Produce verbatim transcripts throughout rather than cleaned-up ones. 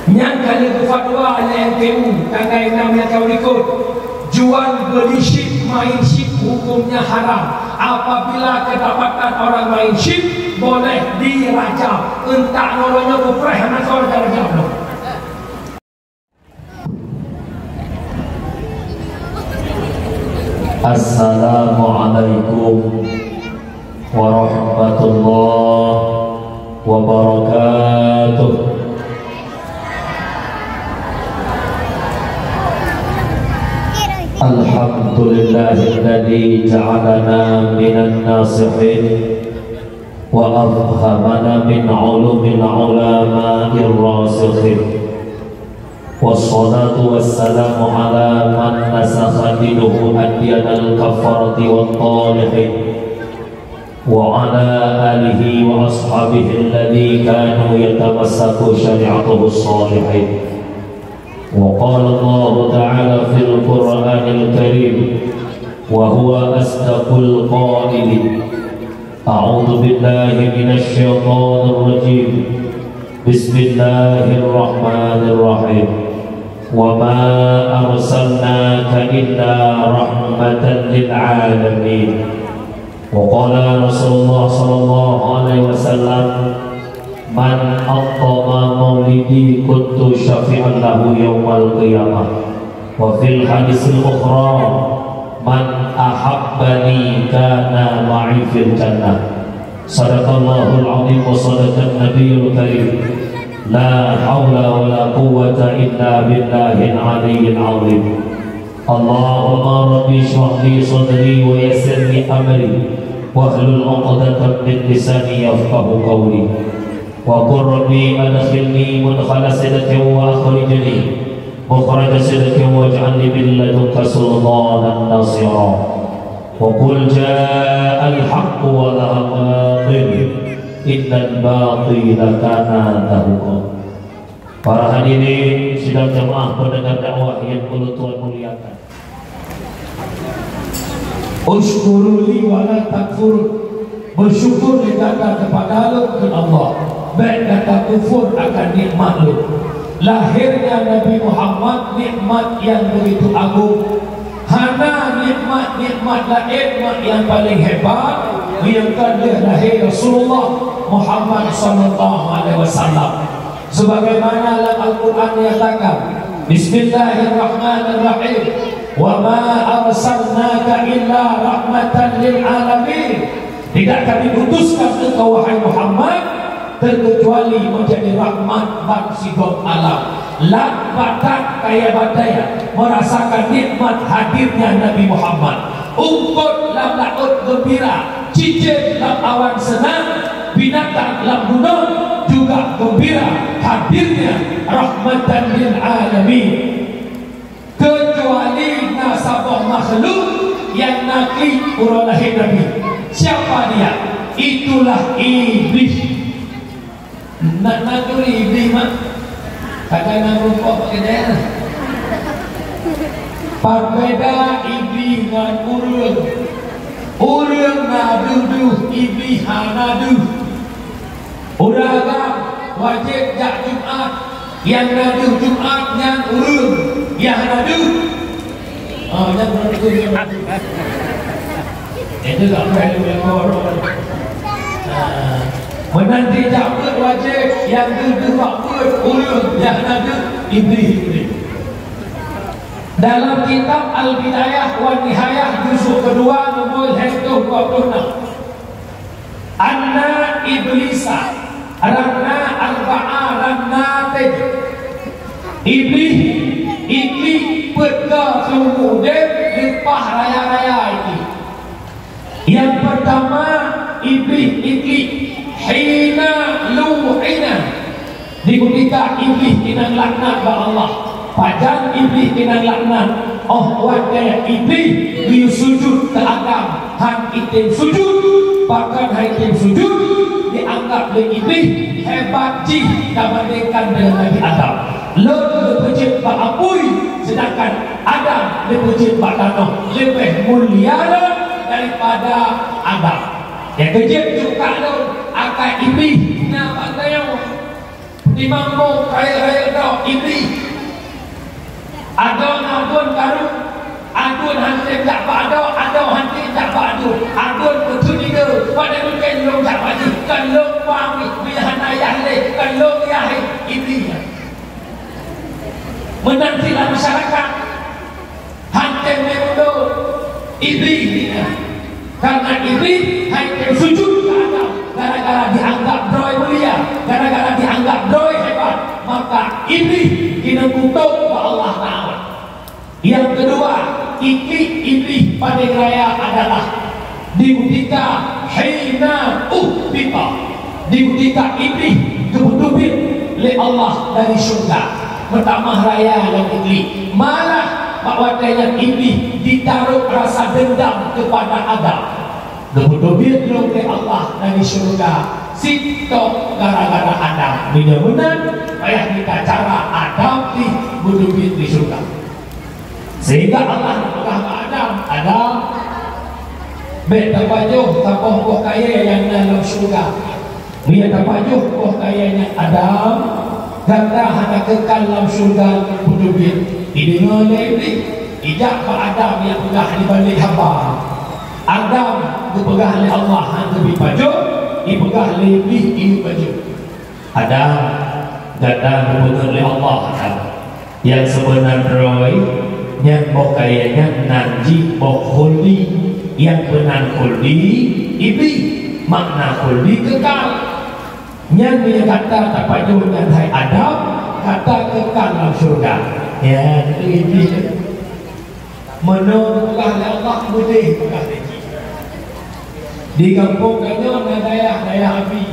Nyan ka lheueh geufatwa lé M K U tanggai enam nyang ka likot, jual beuli chip, main chip hukumnya haram. Apabila kedapatan orang main chip, boleh dirajam. Entak ngon uroe nyoe kupreh hana soe dirajam lom. Assalamualaikum warahmatullahi wabarakatuh. Alhamdulillahilladzi ja'alana minan nasihin wa afhamana min ulumil ulama'ir rasikhin. Wassalatu wassalamu ala man nasakha dinuhu adyanal kaffarati wat talihin, wa ala alihi wa ashabihi alladzi kanu yatamassaku syari'atuhu shalihin. Wa qala Allahu ta'ala fil Qur'anil Karim, wa huwa asdaqul qailin. A'udzu billahi minasy syaithanir rajim. Bismillahirrahmanirrahim. Wa ma arsalnaka illa rahmatan lil alamin. Wa qala Rasulullah sallallahu alaihi wasallam, "Man azzama maulidi kuntu syafi'an lahu yaumal qiyamah." Wa fil hadisil ukhra, "Man ahabbani kana ma'i fil jannah." Sadaqallahul azim wa sadaqan nabiyul karim. La haula wa la quwwata illa billahil aliyyil azim. Allahumma rabbi shrah li sadri wa yassir li amri wahlul 'uqdatam min lisani yafqahu qawli. Wa qul rabbi adkhilni mudkhala sidqin wa akhrijni mukhraja sidqin waj'al li min ladunka sultanan nasira. Wa qul ja'al haqqu wa zahaqal batil, innal batila kana zahuqa. Para hadirin sidang jamaah pendengar dakwah yang Allah Tuhan muliakan. Usykuruli wa la takfurun. Bersyukur lé gata kepada Lôn, kheun Allah, bék gata kufur akan nikmat Lôn. Lahirnya Nabi Muhammad nikmat yang begitu agung. Hana nikmat-nikmat laén mak nyang paléng hebat, meunyoe kon lheueh lahé Rasulullah Muhammad sallallahu alaihi wasallam. Sebagaimana lam Al-Quran nyatakan, "Bismillahirrahmanirrahim. Wa ma arsalnaka illa rahmatan lil alamin." Tidak Kami utuskan engkau, wahai Muhammad, terkecuali menjadi rahmat ban sigom alam. Lam batat kayée batée merasakan nikmat hadirnya Nabi Muhammad. Ungkot lam laôt geumbira, cicém lam awan seunang, binatang lam gunong juga geumbira hadirnya rahmatan lil alamin. Keucuali na saboh makhluk nyang na klik uroe lahé Nabi. Siapa dia? Itulah Iblih. Nak na turi Iblih mak? Kadang na rumpok bak keudè. Pat beda Iblih ngon ureueng. Ureueng na deuh-deuh, Iblih hana deuh. Ureueng agam wajéb jak Jumat, nyang na deuh Jumat nyan ureueng, nyang hana deuh. Ah, nyan ureueng tu nyan. Itu tak payah diulang orang. Ah, meunan dijak beuet wajéb, nyang deuh-deuh bak beuet ureueng, nyang hana deuh Iblih, Iblih. Dalam kitab Al-Bidayah wan Nihayah juzuk kedua, nombor seratus dua puluh enam. Anna iblisa ranna arba'a rannatin. Iblih, Iblih peuet ka seumur udeb leupah raya-raya Iblih. Nyang peurtama, Iblih, Iblih hina lu'ina. Di kutika Iblih inong laknat bak Allah. Pajan Iblih inong laknat? Oh watée Iblih geuyue sujut keu Adam, han item sujut, pakon han item sujut, dianggap lé Iblih hebat jih tabandingkan deungon Nabi Adam. Lôn geupeujeuet bak apui, seudangkan Adam geupeujeuet bak tanoh, leubeh mulia lôn daripada Adam. Nyang keujeuet jukak lôn, akai Iblih na bak tanyoe. Imam Bong rayeuk-rayeuk droe, Adoe ngon aduen karu, aduen han tem jak bak adoe, adoe han tem jak bak aduen. Aduen peuteun ide, padahai mungken lôn jak bak jih, kon lôn pahami, bila hana yah lé, kon lôn yah lé, Iblih. Meunan cit lam masyarakat, han tem meudoa, Iblih. Karena Iblih han tem sujud keu Adam, gara-gara dianggap droe mulia, gara-gara dianggap droe hebat, maka Iblih keuneuk kutok bak Allah Taala. Yang kedua, iklih Iblih paling raya adalah di ketika hina uhbita, di ketika Iblih geupeutubiet lé Allah dari syurga. Meutamah raya nyan Iblih. Malah bak watée nyan Iblih jitaruek rasa dendam keupada Adam. Geupeutubiet lom lé Allah dari syurga, sitok gara-gara Adam. Meunyoe meunan, payah mita cara Adam pih geupeutubiet di syurga. Sehingga Allah geupeugah bak Adam, "Adam, bék tapajoh saboh boh kayée nyang na lam syeuruga. Meunyoe tapajoh boh kayée nyan, Adam, gata hana keukai lam syeuruga ngon peuteubiet." Jideungoe lé Iblih, jijak bak Adam nyang peugah di balek haba. Adam geupeugah lé Allah hana geubi pajoh, jipeugah lé Iblih jiyue pajoh. Adam, gata geupeugah lé Allah, Adam. Nyang seubeuna droe nyan boh kayée nyan nan jih boh khuldi. Nyang peunan khuldi, Iblih, makna khuldi kekal. Nyan meunyoe gata tapajoh nyan hai Adam, gata kekal lam syeuruga. Nyan Iblih. Meunoe geupeugah lé Allah, meudeh peugah lé jih. Di gampông geutanyoe na dayah, dayah Abi.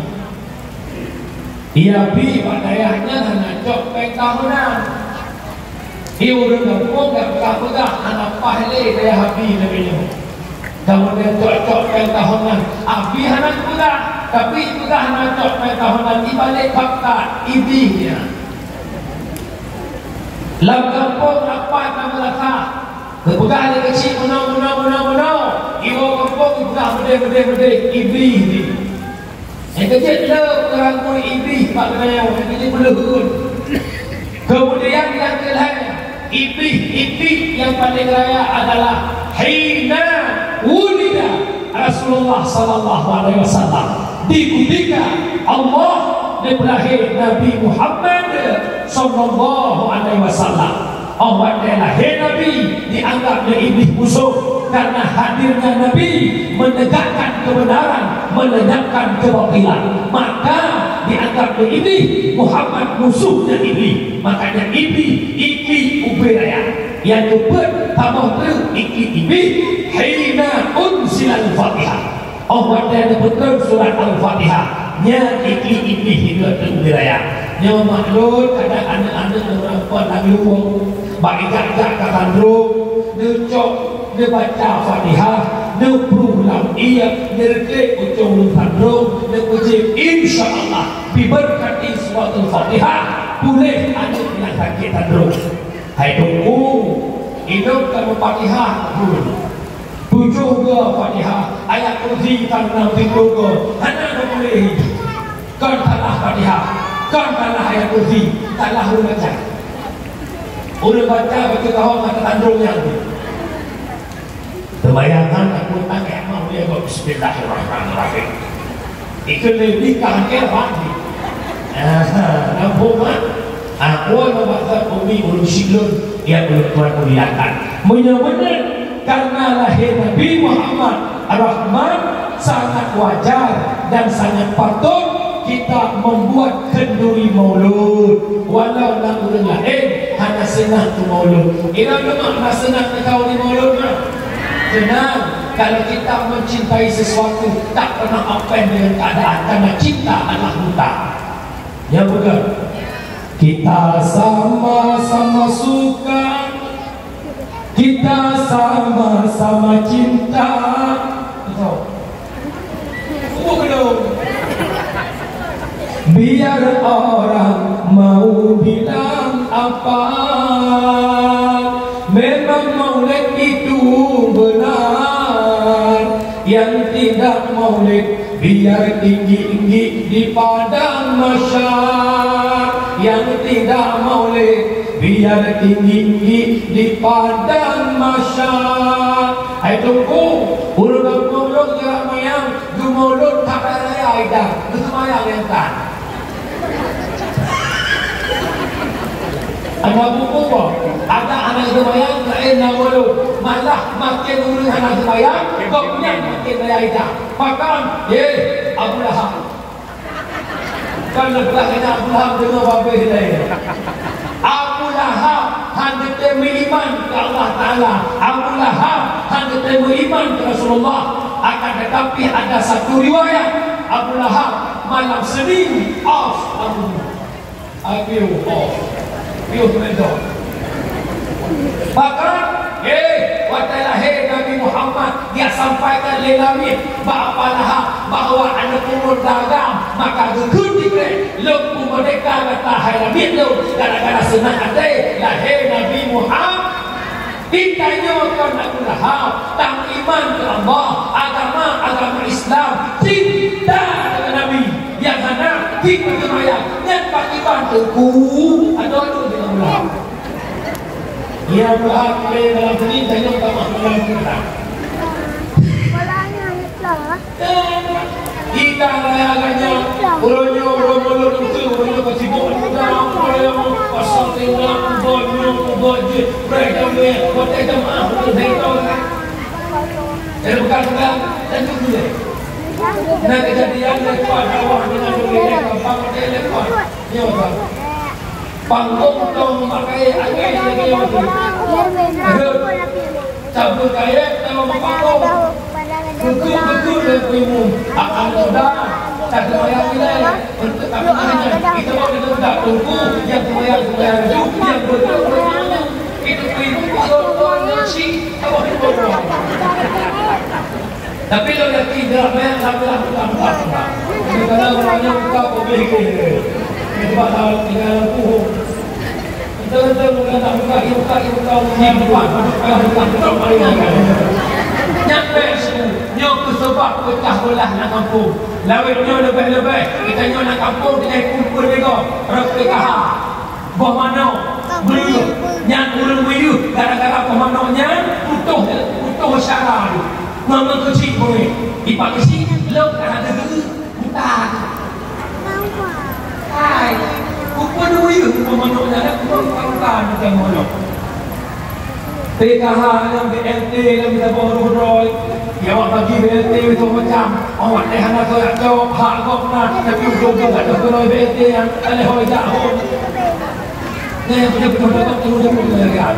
Di Abi bak dayah nyan hana cok péng tahunan. Di ureuëng gampông geupeugah-peugah hana paih lé dayah Abi lagée nyoe. Kamoe cok-cok péng tahunan, Abi hana geupeugah, tapi peugah hana cok péng tahunan, ibalek fakta Iblih nyan. Lam gampông rapat na meurasa. Geupeugah lé keuchik meunoe, meunoe, meunoe, meunoe. Iwoe gampông geupeugah meudeh, meudeh, meudeh, Iblih nyan. Nyang keujeuet le peurangui Iblih bak geutanyoe, nyang keujeuet peuleuheuen. Keumudian nyang keulhée, Iblih, Iblih nyang paleng raya adalah hina wulida Rasulullah sallallahu alaihi wasallam. Di kutika Allah neupeulahé Nabi Muhammad sallallahu alaihi wasallam. Óh watée lahé Nabi, dianggap lé Iblih musoh, karena hadirnya Nabi menegakkan kebenaran, melenyapkan kebatilan. Maka dianggap lé Iblih Muhammad musuhnya Iblih. Makanya Iblih, Iblih ubé raya. Nyang keupeuet, tamoh treuk iklih Iblih, hina unzilal Fatihah. Óh watée neupeutrön surat Al-Fatihah, nyan iklih Iblih nibak teuk ubé raya. Nyoe mak lôn kadang aneuëk-aneuëk ureuëng po lam luwong, bak ijak-jak ka tandrong, neucok, neubaca Fatihah, neupruh lam ié, neureuteb ucong lôn tandrong, neupeujieb, "Insya Allah, biberkati suratul Fatihah, puléh aneuëk nyang sakét tandrong." Hai Teungku, inong ka meufatihah pun. Tujoh goe Fatihah, ayat kursi ka meunang tujoh goe. Hana geupuléh. Kon salah Fatihah, kon salah ayat kursi, salah ureuëng baca. Ureuëng baca baca kahong mata tandong nyan. Teubayangkan takot takek mau dia buat bismillahirrahmanirrahim. Itu lebih kahong dia mati. Aha, nampak kan? Aku nak baca umi urus silun yang ulun tuan muliakan. Meunyoe beuna karena lahé Nabi Muhammad Rahman, sangat wajar dan sangat patut kita membuat kenduri maulud. Walau na ureuëng laén hana seunang keu maulud. Inong leumah na seunang keu khanduri maulud na? Seunang. Kalau kita mencintai sesuatu, tak pernah absen dengan keadaan, karena cinta adalah buta. Ya bukan? Kita sama-sama suka, kita sama-sama cinta. Betul. Kubu gedung. Biar orang mau bilang apa, memang maulid itu benar. Yang tidak maulid, biar tinggi-tinggi di padang mahsyar. Yang tidak maulid, biar Tinggi-tinggi di padang mahsyar. Hai Teungku, ureueng kampung lôn geujak mayang, geumulot that raya Idah, geuseumayang nyang tan. Aneuk buku boh, adak hana geuseumayang, laén na mulot. Malah makin ureueng hana geuseumayang, gobnyan makin raya Idah. Pakon? Yeh, Abu Lahab. Kan leubeh nyan Abu Lahab deungoe babeh lé. Abu Lahab hana teurimong iman keu Allah Taala. Abu Lahab hana teurimong iman keu Rasulullah. Akan tetapi ada satu riwayat, Abu Lahab malam Senin off lampu. Apiu off. Piôh meudong. Maka, eh, watèe lahé Nabi Muhammad, disampaikan lé Lamith bak Abu Lahab bahwa aneuk ulôn dagam, maka geukheun dikrek, lôn peumeurdeka gata hai Lamith lôn, gara-gara seunang até lahé Nabi Muhammad. Geutanyoe kon Abu Lahab, tan iman keu Allah, agama, agama Islam, cinta keu Nabi, nyang hana, hana teumayang, nyan pakiban teungku, adoe lôn deungon Abu Lahab. Ya Tuhan, kami dalam sini, tanyoe tamah dalam kita. Kita raya ganya, uroe nyoe, uroe mulod itu, uroe nyoe ka sibuk, uroe nyoe pasal tinggal, uroe nyoe, uroe jih, uroe jam ni, uroe jam ah, uroe jam. Jadi bukan, bukan, dan juga. Nah, kejadian lepas dakwah dengan berbeda, gampang dia lepas. Nyoe, Bang. Pangkong tong makai akai lagi nyoe. Cabut kayèe tong pangkong. Betul-betul dan primum. Akan mudah. Tak sembahyang nilai. Untuk apa namanya? Kita mau kita tidak tunggu. Yang sembahyang, sembahyang itu. Yang betul, betul. Itu primum. Kalau orang nasi, apa itu? Tapi lôn yakin, gerak manyang sampai lah buka-buka. Kadang-kadang orang nyan buka, kok beli ke. Dia buat dalam, tinggal dalam puhong. Betul-betul bukan nak buka, dia buka, dia buka, dia buka, dia buka, dia buka, dia buka. Nyan bèk su, nyoe keuh sabab peucah beulah lam kampung. Lawét nyoe leubeh-leubeh, geutanyoe lam kampung tinggai kumpul lé gob, rot P K H. Boh manok meuyeuh, nyan ureueng meuyeuh gara-gara boh manok nyan putôh, putôh syara. Ngon, ngon keuchik beungéh. Ipak keuchik lôn ka na deuh buta. Hai, rupa meuyeuh boh manok nyan, ngon buta-buta bukan manok. P K H ngon B L T ngon mita boh droe. Ya, awak bagi B L T macam-macam. Awak teh hana keuyak jawab hak gobnyan, tapi ujong-ujong ka deuh keurôi B L T nyan, ka lheueh jak hon. Nyan, beutôi-beutôi dapat tanggung jawab.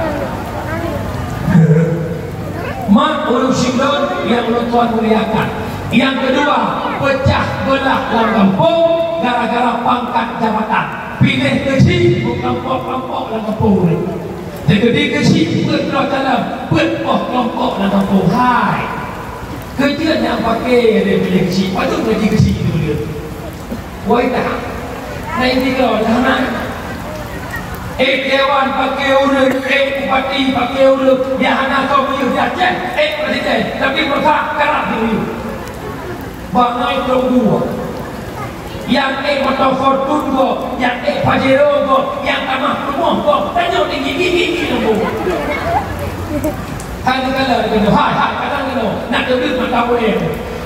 Mak, ureueng syedara nyang ulôn tuan muliakan. Yang kedua, pecah belah lam kampung gara-gara pangkat jabatan. Piléh keuchik beukelompok-kelompok lam kampung. Jadi keuchik peuet droe calon, peuet boh kelompok lam kampung. Hai. Keuchik nyang paké lé piléh keuchik, patut lagèe keuchik itu dia. Wai dah. Nah, ini kalau dah nak. Eh, dewan paké ureueng, eh, bupati paké ureueng, nyang hana soe meuyeuh di Aceh, eh, presiden, tapi meusa karab di meuyeuh. Bangai trok dua. Nyang ék moto Fortuner gob, nyang ék Pajero gob, nyang tamah peurumoh gob, tanyoe tinggi gigi gigi leumbung. Hai neugara keunoe, hai, hai, kadang keunoe, nak teubiet mata ulèe.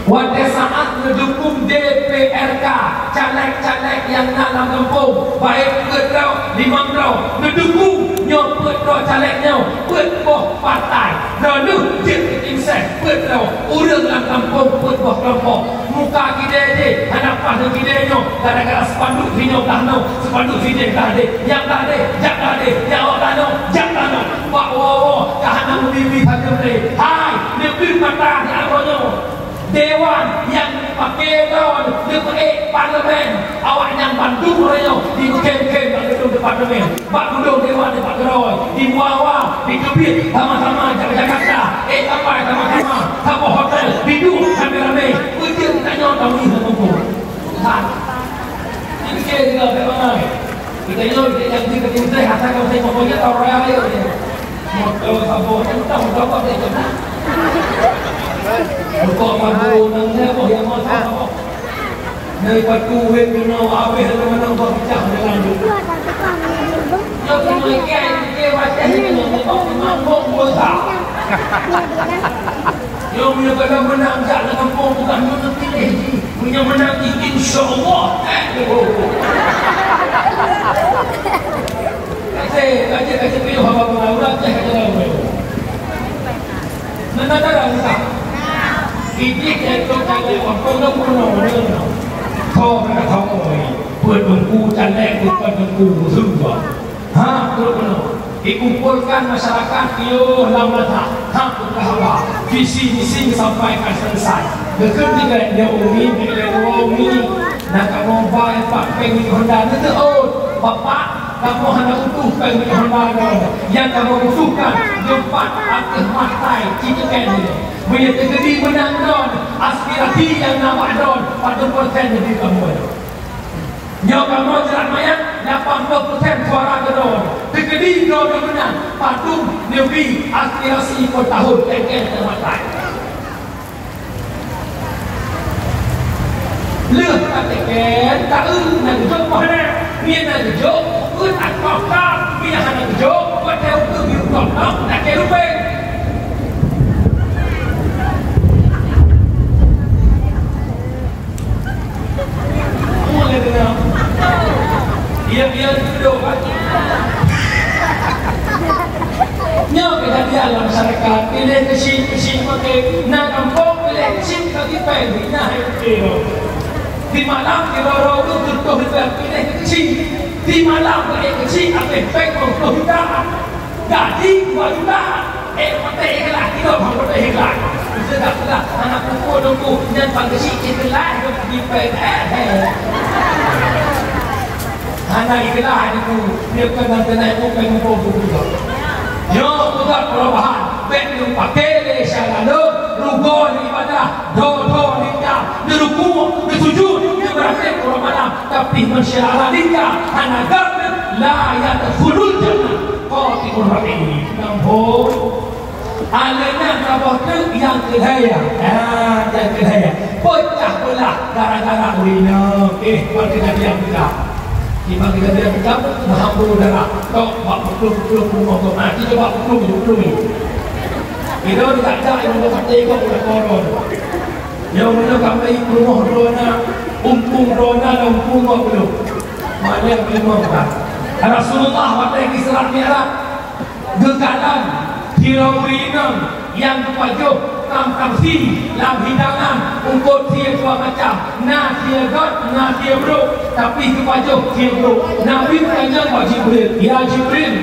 Watèe saat neudukung D P R K, caleg-caleg nyang na lam gampông, baik peuet droe, limong droe, neudukung nyoe peuet droe caleg nyoe, peuet boh partai. Droeneuh jeuet keu tim ses, peuet droe, ureueng lam gampông peuet boh keulompok. Muka kidée jih hana paih ngon kidée nyoe, gara-gara spanduk si nyoe blah nyoe, spanduk si jéh blah jéh, nyang blah jéh, jak blah jéh, nyang awak blah nyoe, jak blah nyoe. Bak woe-woe ka hana meubi-bi sapeue lé. Hai, neubri mata di arô nyoe. Dewan nyang paké droe neupeuék parlemen, awaknyan bandum uroe nyoe jimeukhem-khem bak geudong departemen. Bak geudong dewan nibak keudroe, di Muawa, di Teubiet, sama-sama jak Jakarta, eh, sapai sama-sama, saboh hotel, diduek ramé-ramé, peue jeuet geutanyoe tameuleueh lam gampông. Nah, dipike juga bèk bangai. Geutanyoe, geutanyoe nyang jeuet keu tim ses, asai ka usai pokoknya tahu raya ayo je. Moto saboh, entah moto apa dia tu. Pokok pagu, nang dia boh yang mau saboh. Nang patu wet kena habis, ada mana ubah pecah jalan tu. Ya, kena ikan, Nyoe meunyoe ka meunang jak lam gampông, bukan meunang piléh jih. Meunyoe meunang jih, insya Allah. Kacé, kacé, kacé piôh haba pengawa, ceh kacé lawan. Mana tarang tak? Iblih jatuh dari waktu nunggu nunggu. Kau kena kau oi. Buat nunggu caleg, bukan nunggu semua. Ha, betul betul. Dikumpulkan masyarakat piôh lam mata. Ha, buka haba. Visi misi disampaikan selesai. Dekat tiga dia umi, dia dua umi. Nak kamu bai pak peng di Honda. Nanti, oh, bapak, kamu hana utuh peng di Honda. Yang kamu butuhkan, jumpa ateuh matai, citekan ni. Bila terjadi menang don, aspirasi yang nampak don, pada persen lebih kamu. Nyoe kamoe jrat manyang, lapan ploh persen suara keudroe. Teukeudi droe meunan, padum neubi aspirasi peuet tahun kengkeng teumatai. Lheueh ka teuken, taeu na geujok meuhana. Mie na geujok, peuet akok ka, mie hana geujok, watèe ukeue biru kok nok, na keu rubeng. Iya, iya, duduk, Pak. Nyoe kejadian lam masyarakat, piléh keuchik, keuchik maké, na gampông piléh keuchik bagi pèng, nah, itu. Di malam, di lorong tu, tutup di pèng, piléh keuchik. Di malam, piléh keuchik, habéh pèng, tutup di dalam. Gaji dua juta, eh, patéh ikhlas, hidup hana patéh ikhlas. Sudah, sudah, anak pukul nunggu, nyan bang keuchik ikhlas, hidup di pèng, eh, eh. Hana ikhlas itu, dia kan nanti naik bukan mumpung tu juga. Nyoe bukan perubahan, bèk neupaké lé syedara lôn, rugoe ibadah, dho-dho ninggai, neurukuk, neusujud, neubeurangkat uroe malam, tapi meusyedara ninggai hana agam, la yadkhulul jannah qati'ur rahim. Nambah, alèh nyan saboh treuk nyang keudhaya. Ha, nyang keudhaya. Peucah beulah gara-gara ureueng inong. Eh, bak keujadian kita. Di bak keujadian kita, meuhambô darah. Tok, bak peuklong-peuklong rumoh tu. Ha, kita bak peuklong, peuklong ni. Kita tidak ada yang mau kata kau udah koron. Nyang meunyoe ka meuék rumoh droe na, umpung droe na, lam umpung dua puluh. Malèe limong ka. Rasulullah watèe Isra Mi'raj, geukalon sidroe ureueng inong nyang geupajoh lam tamsil, lam hidangan, eungkôt sie dua macam, na sie göt, na sie brôk, tapi geupajoh sie brôk. Nabi geutanyong bak Jibril, "Ya Jibril,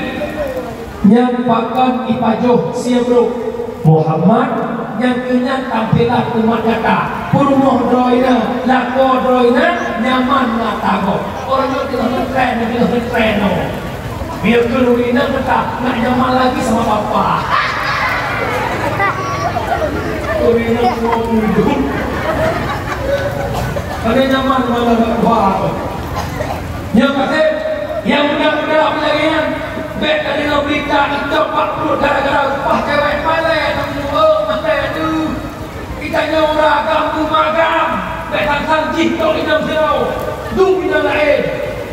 nyan pakon ipajoh sie brôk?" "Muhammad, nyan keuh nyan tampilan umat gata. Peurumoh droe na, lakoe droe na, nyaman na tagob." Ureueng nyoe teungoh ngetren, teungoh ngetren nyoe. Biar keu ureueng inong teuka, nak nyaman lagi sama bapak. Ureueng inong dua puluh. Ada nyaman mana nak buat. Nyoe ka sép, nyang muda-muda lagèe nyan, bèk tadeungoe beurita itôb bak pruet gara-gara upah cewek malèe, aneuk muda malèe, aduh. Geutanyoe ureueng agam, beumagam, bèk sang-sang jih tok inong sidroe, dum inong laén.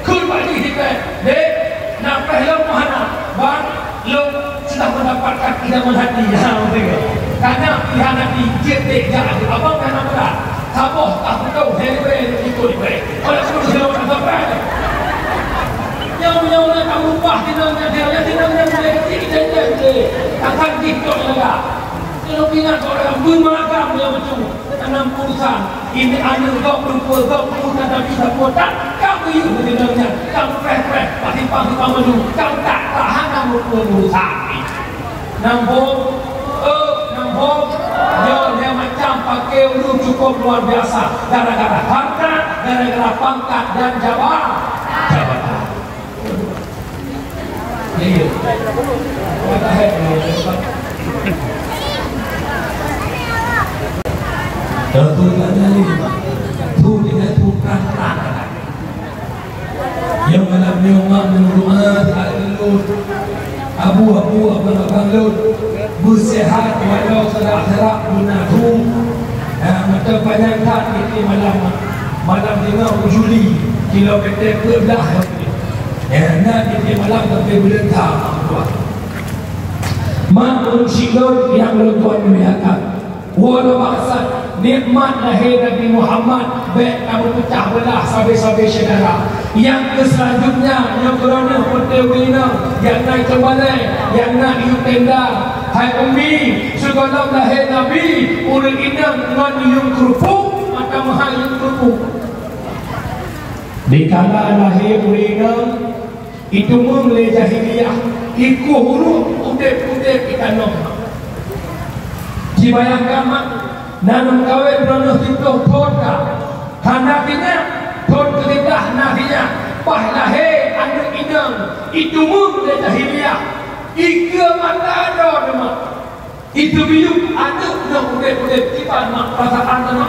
Kheun bak jih sibèk, "Dek, na preh lom meuhana?" "Bang, lôn sudah mendapatkan idaman hati." Ha, beutôi. Karena pilihan hati, jeuet dek jak, abang hana brat. Saboh ka beutôi, hei, weh, ikut, weh. Kalau perlu, saya nak sampai. Nyang, nyang, nyang, kamu upah, tinang, nyang, nyang, tinang, nyang, nyang, kecil, kecil, kecil, kecil. Takkan gitu, ya, enggak? Kalau pingat orang bermagam, ya, betul. Tanam urusan. Ini aneuk gob, lumpur gob, bukan tapi sapu tak, kamu yuk, betul, nyang, kamu preh-preh, pasti, pasti, kamu dulu, kamu tak tahan, kamu urusan. Nambong, eh, nambong. Nyoe lhèe macam paké ureueng cukup luar biasa. Gara-gara harta, gara-gara pangkat dan jaba-, jabatan. Ya, ya. What the heck, man? Kalau tu tak jadi, tu dengan tu perang-perang. Nyang malam nyoe mak meunurot doa siat lôn. Abu-abu abang-abang lôn. Beuseuhat walau serak-serak beuna thu. Ha, mata panyang that tiep-tiep malam. Malam lima Juli, kilometer dua belas. Ya, na tiep-tiep malam sampai buleuen sa. Mak ureueng syiek lôn nyang lôn tuan muliakan. Walau bangsat, nikmat lahé Nabi Muhammad bèk ka meupeucah beulah sabe-sabe syedara. Nyang keu selanjutnya, nyang keureunoh peunteng ureueng inong, nyang na ceumalée, nyang na yub tenda. Hai Ummi, sigohlom lahé Nabi, ureueng inong ngon yub keurupuk, mata meuhai yub keurupuk. Dikala lahé ureueng inong, itumeung lé jahiliyah, ikueh uruek udeb-udeb itanong. Jibayangkan mak, na lôn kawén droeneuh siplôh thon ka. Hana sinyak, thon keusitah na sinyak. Bah lahé aneuk inong, itumeung lé jahiliyah, ikeue mata droe teuma. Itubiyu aneuk nyoe udeb-udeb kiban mak perasaan teuma.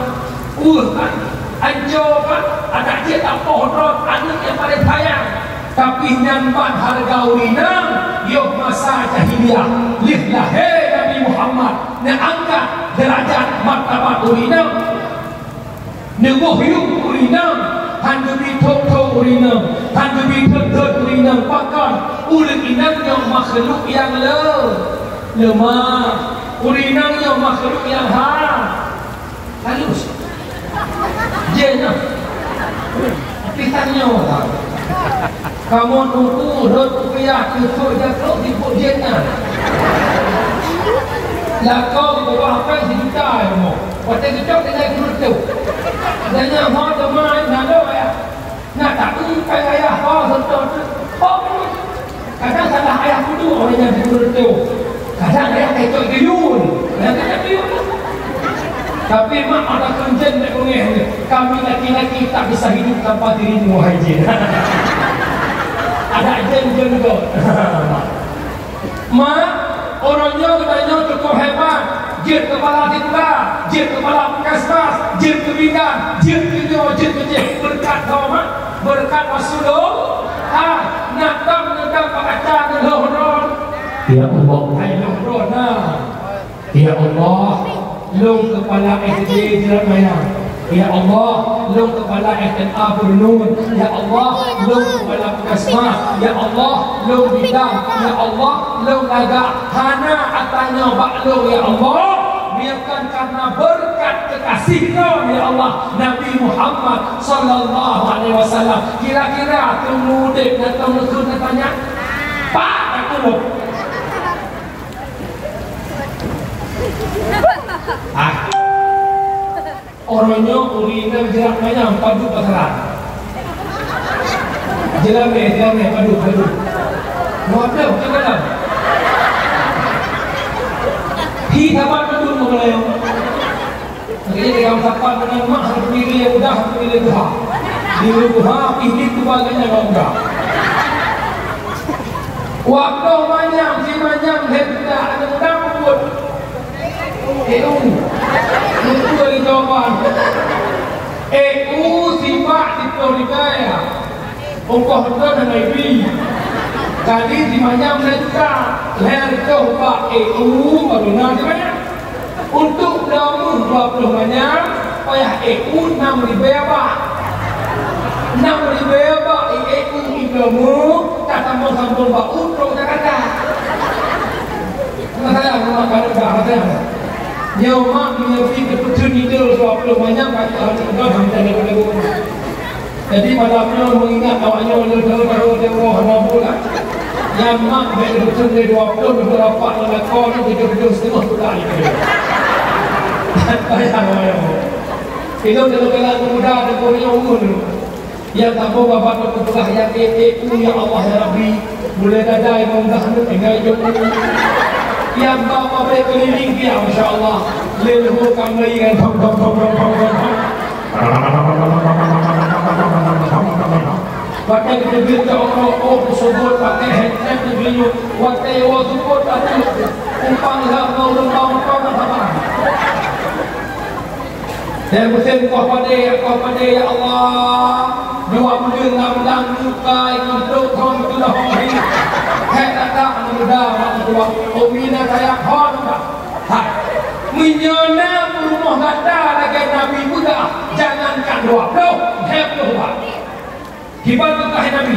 Uh kan, anco kan, adak jeuet tapoh droe aneuk nyang paleng sayang. Tapi nyan ban hareuga ureueng inong yoh masa jahiliyah. Lheueh lahé Nabi Muhammad neuangkat deurajat martabat ureueng inong. Neuboh yub ureueng inong, han geubi thok-thok ureueng inong, han geubi thot-thot ureueng inong. Pakon? Ureueng inong nyoe makhluk nyang le-, leumah. Ureueng inong nyoe makhluk nyang ha-, halus. Jén nyoe. Pisang nyoe. Kamoe teungku rhot kupiah teusok jatrok sibuk jén nyan. Lakoe geuba apai sijuta ilmu. Watèe geucok tinggai geureutôh. Dan nyang ho teuma nalô ayah. Na taeu kai ayah ho seutôt. Ho. Kadang salah ayah kudu orang nyang geureutôh. Kadang ayah kecok geuyun. Ayah kecok geuyun. Tapi mak ada kunjen dek bungeh ni. Kami laki-laki tak bisa hidup tanpa dirimu, wahai jin. Ada jin-jin tu. Mak, orang nyoe geutanyoe cukup hebat. Jeuet kepala diklat, jeuet kepala puskesmas, jeuet keu bidan, jeuet keu nyoe, jeuet keu jih. Berkat kau, mak. Berkat Rasulullah. Ha, nak tam, nak tam, bak kaca, nak loh ron. Ya Allah. Hai loh ron, nah. Ya Allah, lôn keupala S D Jeurat Mayang. Ya Allah, lôn keupala S M A Beureuneun. Ya Allah, lôn keupala puskesmas. Ya Allah, lôn bidan. Ya Allah, lôn lagak. Hana atra nyoe bak lôn, ya Allah. Biarkan karena berkat kekasih lôn, ya Allah, Nabi Muhammad sallallahu alaihi wasallam. Kira-kira teuma udeb dan teuma neukheun tanya, Pak, tak tulung. Ah. Orang nyoe ureueng inong Jeurat Mayang padub pasaran. Jeulamé, jeulamé, padub, padub. Waduh, macam mana? Hi saban padub, Mak Meulayu. Makanya dalam sapat dengan mak, satu nilai yang mudah, satu nilai tuha. Nilai tuha, pih ni tuha dengan yang mudah. Waktu manyam, si manyam, saya tidak ada mudah pun. Eh, u. Itu dari jawaban. Eh, u, sibak di Florida ya. Ongkoh beutôi hana ibi. Kali si manyam lhèe juta, lhèe reutôh bak E U baru na si manyam. Untuk bloe meuh dua ploh manyam, payah E U nam ribèe bak. Nam ribèe bak E U i bloe meuh, ka sambông-sambông bak u trôk Jakarta. Hana sayang, mak, ka reudah, hana sayang. Nyoe mak, meunyoe pih teupeutheun idol dua ploh manyam, ka jeuet hana idol, hana idol. Jadi, malam nyoe meungingat awak nyoe le deuh-deuh deungoe hana buet, kan? Nyan mak bèk geupeutreun lé dua ploh, leubeh rapat lam lakoe nyoe tujoh-tujoh siteungoh pula nyoe. Nyan payah awak nyoe. Ilôn dalam galak peumuda dan peumuda umur nyoe. Nyang saboh babah nyoe peugah nyang ék-ék, "Ya Allah, ya Rabbi, mulai dadai ngon gah nyoe tinggai jok." Nyang ba pabrik keliling dia, masya Allah. Lé leubeh kamri ngon thong, thong, thong. Watèe geuteubiet cok rokok, oh, teuseubut pakai headset di geuyue. Watèe woe seubut bacut, umpang lheueh ngon ureueng bang, umpang saban. Dan meusén koh padé, koh padé, ya Allah. Dua buleuen lam-lam luka ngon trok hom tulah hom hi. Hék gata aneuk muda, mak mertua. Umi na kaya hon dah. Hai, meunyoe na peurumoh gata lagèe Nabi Musa, jangankan dua ploh, lhèe ploh bah. Kiban tungkah Nabi,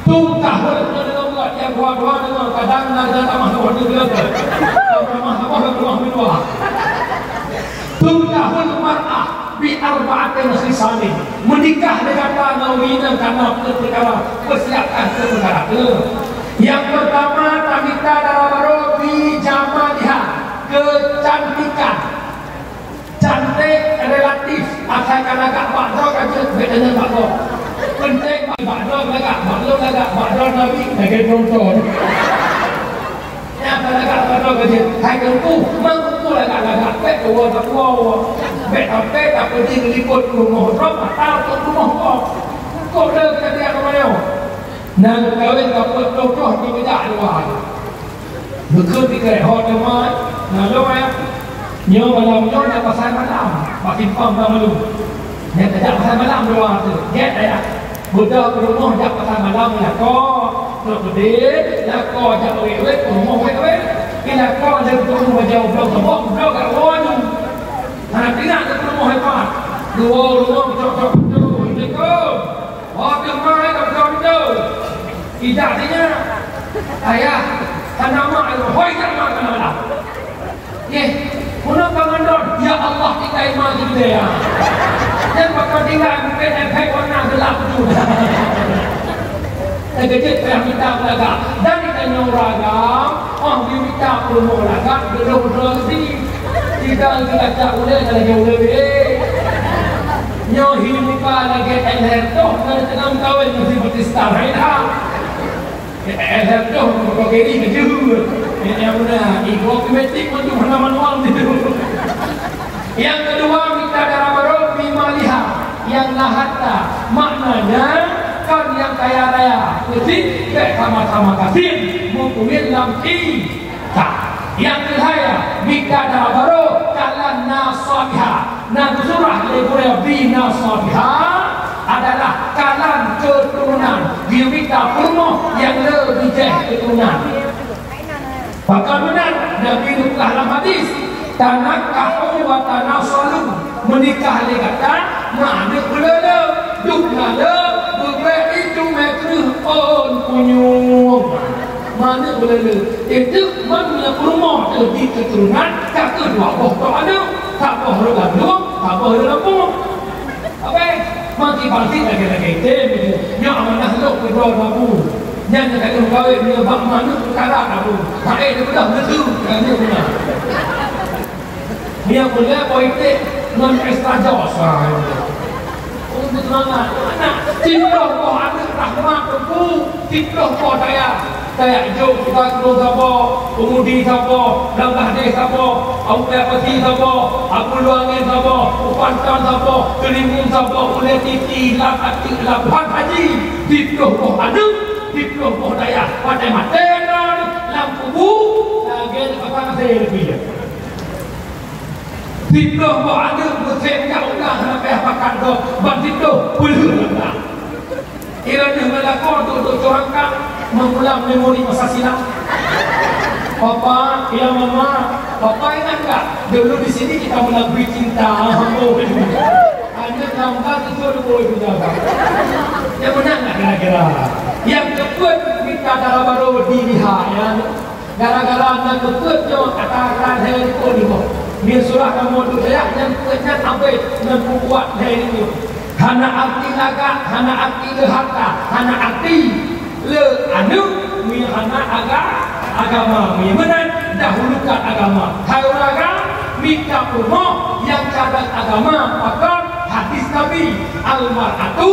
tungkah ureueng ngon Nyang dua-dua deungoe, kadang na nyang tamah dua deungoe. Tamah dua deungoe, dua. Tunkahul mar'ah bi arba'atin khisalin. Meunikah lé gata ngon ureueng inong karena peukara, peusiapkan keu peukara. Nyang peurtama, tamita dara barô bi jamaliha, keucantikan. Cantik relatif, asai ka lagak bak droe ka jeuet, bèk tanyong bak gob. Penting bak, bak droe lagak, bak lôn lagak, bak droe Nabi lagèe tronton. Nyang ka lagak bak droe ka jeuet, hai teungku, mang teungku lagak-lagak, bèk tuwoe tapuwoe. Bèk sampé tapeudeh lipot rumoh droe, atau rumoh gob. Kok le kejadian rumoh nyoe? Na geukawen ka peuet ploh droe, jijak luwa. Geukheun dikrek, ho teuma, na lôn, eh. Nyoe malam nyoe na pasai malam, bak simpang Tamalung. Nyan tajak pasai malam dua tu. Gèt, eh. Beudôh keu rumoh jak pasai malam, lakoe. Trok keudeh, lakoe jak wèt-wèt, keu rumoh wèt-wèt. Pi lakoe lé keu rumoh bajèe ubloe, ubloe gak woe nyoe. Hana teuingat keu rumoh hebat. Dua rumoh cok-cok pintoe, assalamualaikum. Oh, teuma ka buka pintoe. Ijak sinyak. Ayah, hana mak, hôi jak mak keunoe lah. Yeh, meunoe ka mandor, ya Allah, tinggai mak kita ya. Dan bakal tinggai mungkin efek warna gelap tu. Terkejut payah mita beulagak. Dan ditanya uragam, oh, mita peurumoh lagak, belum berhenti. Tidak lagi kacak uleh, dah lagi uleh, eh. Nyoe hi muka lagèe Elher toh, na teuka meukawen ngon si Batista, hai dah. Elher toh, muka kiri ke jeuhet. Ini yang benar, ibu otomatik pun tu mana manual gitu. Yang kedua, mita dara barô bi maliha, yang na harta. Maknanya, kan yang kaya raya, mesti bèk sama-sama gasien, meukumin lam i. Ka. Nyang keuhai, mita dara barô, kalan nasabiha. Na geusurah lé gurèe bi nasabiha adalah kalan keuturonan. Geumita peurumoh nyang le bijèh keuturonan. Pakon meunan, Nabi geupeugah lam hadis, "Tanakahu wa tanasalu." Meunikah lé gata, na aneuk beuleu-leu, dum na le, beubèk itu mè kreueh ôn punyueng. Meuaneuk beuleu-leu, teuteup man meunyoe peurumoh teuh bi keuturonan, ka kheueh dua boh trok aneuk, saboh rot lam lueng, saboh rot lam bumoe. Abéh, makin pasti lagèe-lagèe item, nyoe amanah lôn keudroe Abu. Nyan nyang ka lheueh meukawen, nyoe bak meuaneuk peukara Abu. Hai, dia beudôh neuteuh, ka lheueh beuna. Meunyoe peureulèe politik ngon extra jos, ha. Untuk semangat, anak, siplôh boh aneuk rahmat Teungku, siplôh boh dayah. Dayah Jok, Batu Saboh, Peumudi Saboh, Blang Gahdeh Saboh, Abu Pasi Saboh, Abu Luwangen Saboh, Upantan Saboh, Keulimbung Saboh, Ulèe Titi, Lam Ateuk, Labuhan Haji, siplôh boh aneuk, siplôh boh dayah. Maté-maté na lam kubu, lagèe pasang asèe leubeh. Siplôh boh aneuk meusé jak u blang hana payah pakat gob, ban siplôh peulheueh lam blang. Ireuen deuh meulakoe untuk, untuk curang kah mengulang memori masa silam. Papa, ya mama, papa ingat nggak? Dulu di sini kita melakbui cinta. Oh, aneuk lam blang itu dua ribu tiga belas. Ya benar nggak kira-kira? Yang keempat, kita dalam baru dilihat, ya. Gara-gara na keupeuet nyoe ata lhèe likôt nibak. Meunyoe surah kamoe duek jak nyan peuet nyan abéh ngon peubuet lhèe likôt. Hana arti lagak, hana arti le harta, hana arti le aneuk, meunyoe hana aga-, agama. Meunyoe meunan, dahulukan agama. Hai ureueng agam, mita peurumoh nyang cadang agama, pakon? Hadis Nabi, "Al-mar'atu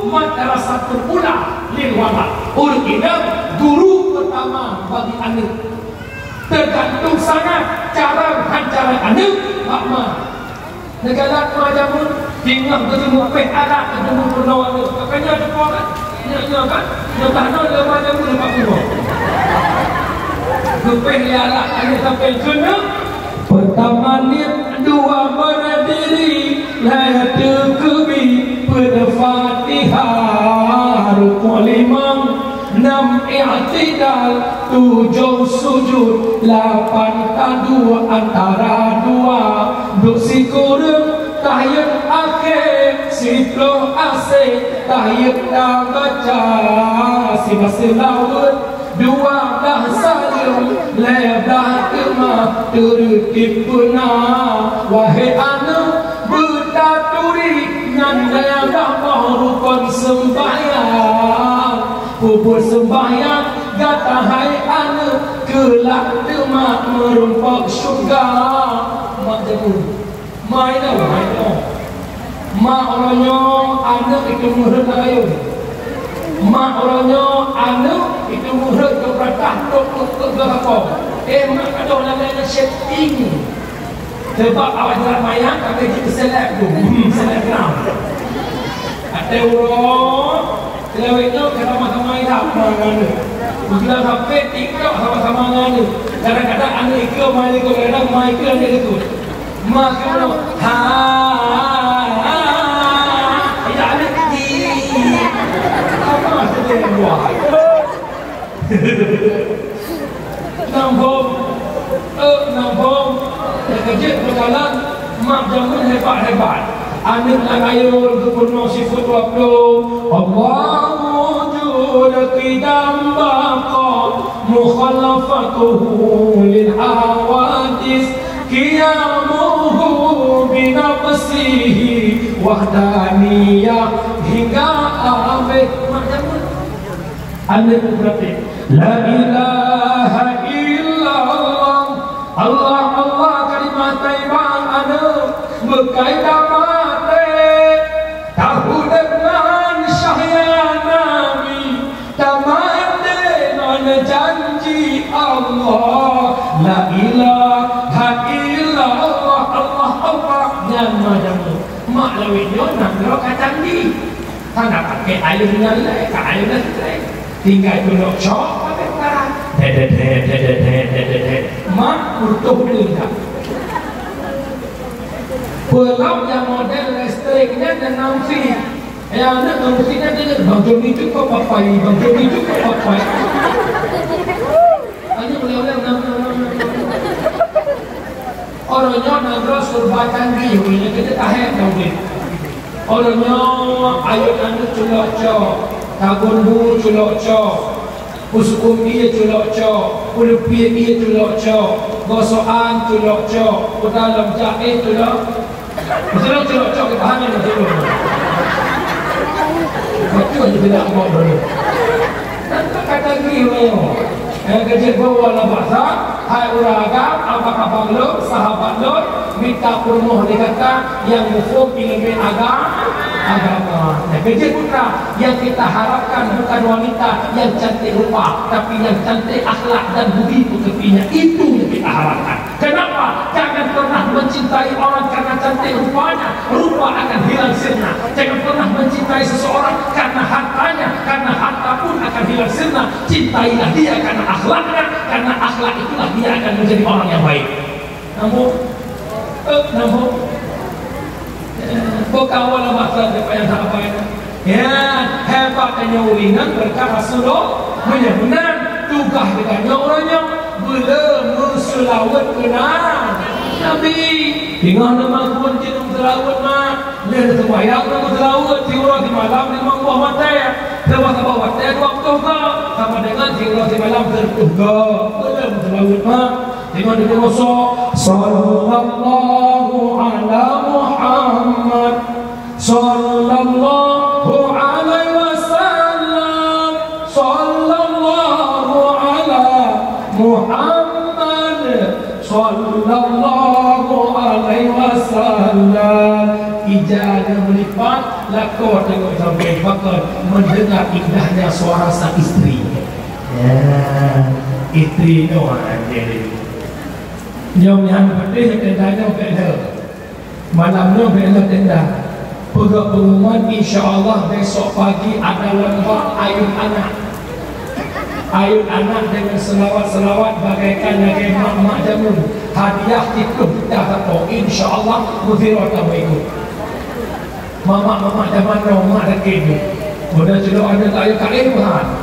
madrasatul ula lil walad." Ureueng inong guru peutama bagi aneuk. Teugantung sangat cara hancara aneuk bak ma. Neugalak ma jameun, teungoh geuteumeung péh alat geuteumeung peunoh aneuk. Makanya teuka kan? Nyoe, nyoe kan? Nyoe tanoh lé ma jameun bak peunoh. Geupéh lé alat aneuk sampai keuneuk. Peutama niet, dua berdiri, lhèe teukeubit, peuet Fatihah, rukuk limong, nam i'tidal, tujoh sujud, lapan taduek antara dua, duek sikureueng, tahiyat akhé, siplôh asèe, tahiyat tabaca, siba seulaweuet. Dua blah saleuem, lhèe blah teuma teureutib beuna. Wahé aneuk, beutaturi nyan lhèe blah boh rukon seumbahyang. Peubuet seumbahyang gata hai aneuk, keulah teuma meurumpok syeuruga. Mak jameun. Mai nyoe, mai nyoe. Mak uroe nyoe aneuk itu murit lam ayun. Mak uroe nyoe aneuk itu murit ke peratah tok ke ke ke apa. Eh, mak kadoh lam lain setting. Sebab awak jalan mayang kami di seleb tu. Hmm, selebgram. Ada uroe Lewat nyoe ka sama-sama ilap ma ngon aneuk. Gula H P, TikTok sama-sama ngon aneuk. Kadang-kadang aneuk ikeu ma ikeu, kadang ma ikeu aneuk ikeu. Ma ikeu nyoe. Ha, ha, ha. Ilap aneuk. Ih. Apa maksud dia yang buat? Nambong, eh, nambong. Nyang keujeuet beukalon, mak jameun hebat-hebat. Aneuk lam ayun geupeurunoe sifeuet dua ploh. Allahu wujud qidam baqa, mukhalafatuhu lil hawadis, qiyamuhu bi nafsihi, wahdaniyah hingga abéh. Mak jameun. Aneuk beurati, la ilaha illallah, Allah, Allah, kalimat thaibah aneuk, meukai tamaté, taudép ngon syahya Nabi, tamaté ngon janji Allah, la ilaha illallah, Allah, Allah, nyan mak jameun. Mak lawét nyoe nanggroe ka canggih. Hana pakai ayun nyan lé, ka ayun nyan lé. Tinggai tulok cok, pakai barang. Dedet, dedet, dedet, dedet. Mak putôh deungon. Peulom nyang model listrik nyan dan namfi. Ya, aneuk namfi nyan dedet. Bang Joni tu kok papai, Bang Joni tu kok papai. Aneuk ulèe-ulèe, ulèe, ulèe, ulèe, ulèe. Uroe nyoe nanggroe serba canggih, uroe nyoe kita tahen ka udép. Uroe nyoe ayun aneuk culok cok, tabon bu culok cok, peusukum ié culok cok, peuleupiek ié culok cok, gosokan culok cok, peudalom jaéh culok. Beutôi culok cok, kita hamil beutôi. Beutôi je tidak mau dulu. Dan kata gini, eh, kejadian bawa lah bahasa, hai urang agam, abang-abang lôn, sahabat lôn, minta peurumoh di gata nyang muphom ileumèe aga-, agama. Nah, kejadian putra, yang kita harapkan bukan wanita yang cantik rupa, tapi yang cantik akhlak dan budi pekertinya. Itu yang kita harapkan. Kenapa? Jangan pernah mencintai orang karena cantik rupanya, rupa akan hilang sirna. Jangan pernah mencintai seseorang karena hartanya, karena harta pun akan hilang sirna. Cintailah dia karena akhlaknya, karena akhlak itulah dia akan menjadi orang yang baik. Nampak? Eh, nampak? Bukan awal masa depan yang tak apa itu. Ya, hebat tanyoe ureueng nyan beureukat Rasulullah. Meunyoe meunan, tugaih geutanyoe uroe nyoe, beu le meuseulaweuet keu Nabi. Teungoh neumakmun jeuet meuseulaweuet, mak. Lheueh neuseumbahyang meuseulaweuet, siuroe simalam limong boh watèe. Saboh-saboh watèe dua ploh goe, sama dengan siuroe simalam sireutoh goe. Beu le meuseulaweuet, mak. Teungoh neupeumusoh, sallallahu ala Muhammad, sallallahu alaihi wasallam, sallallahu ala Muhammad, sallallahu alaihi wasallam. Ija nyang meulipat, lakoe teungoh sampoe pakon, mendengar indahnya suara sang istri. Ya, istri doa jadi. Nyoe nyan patéh tenda nyoe bèk lheueh. Malam nyoe bèk lheueh tenda. Peugah pengumuman, insya Allah besok pagi ada lomba ayun anak. Ayun anak dengan selawat-selawat bagaikan lagèe mak-mak jameun. Hadiah siploh juta sapo. Insya Allah, meusidroe tamu ikut. Mak-mak jameun now, mak sakét nyoe. Muda culok aneuk ayun ka éh meuhan.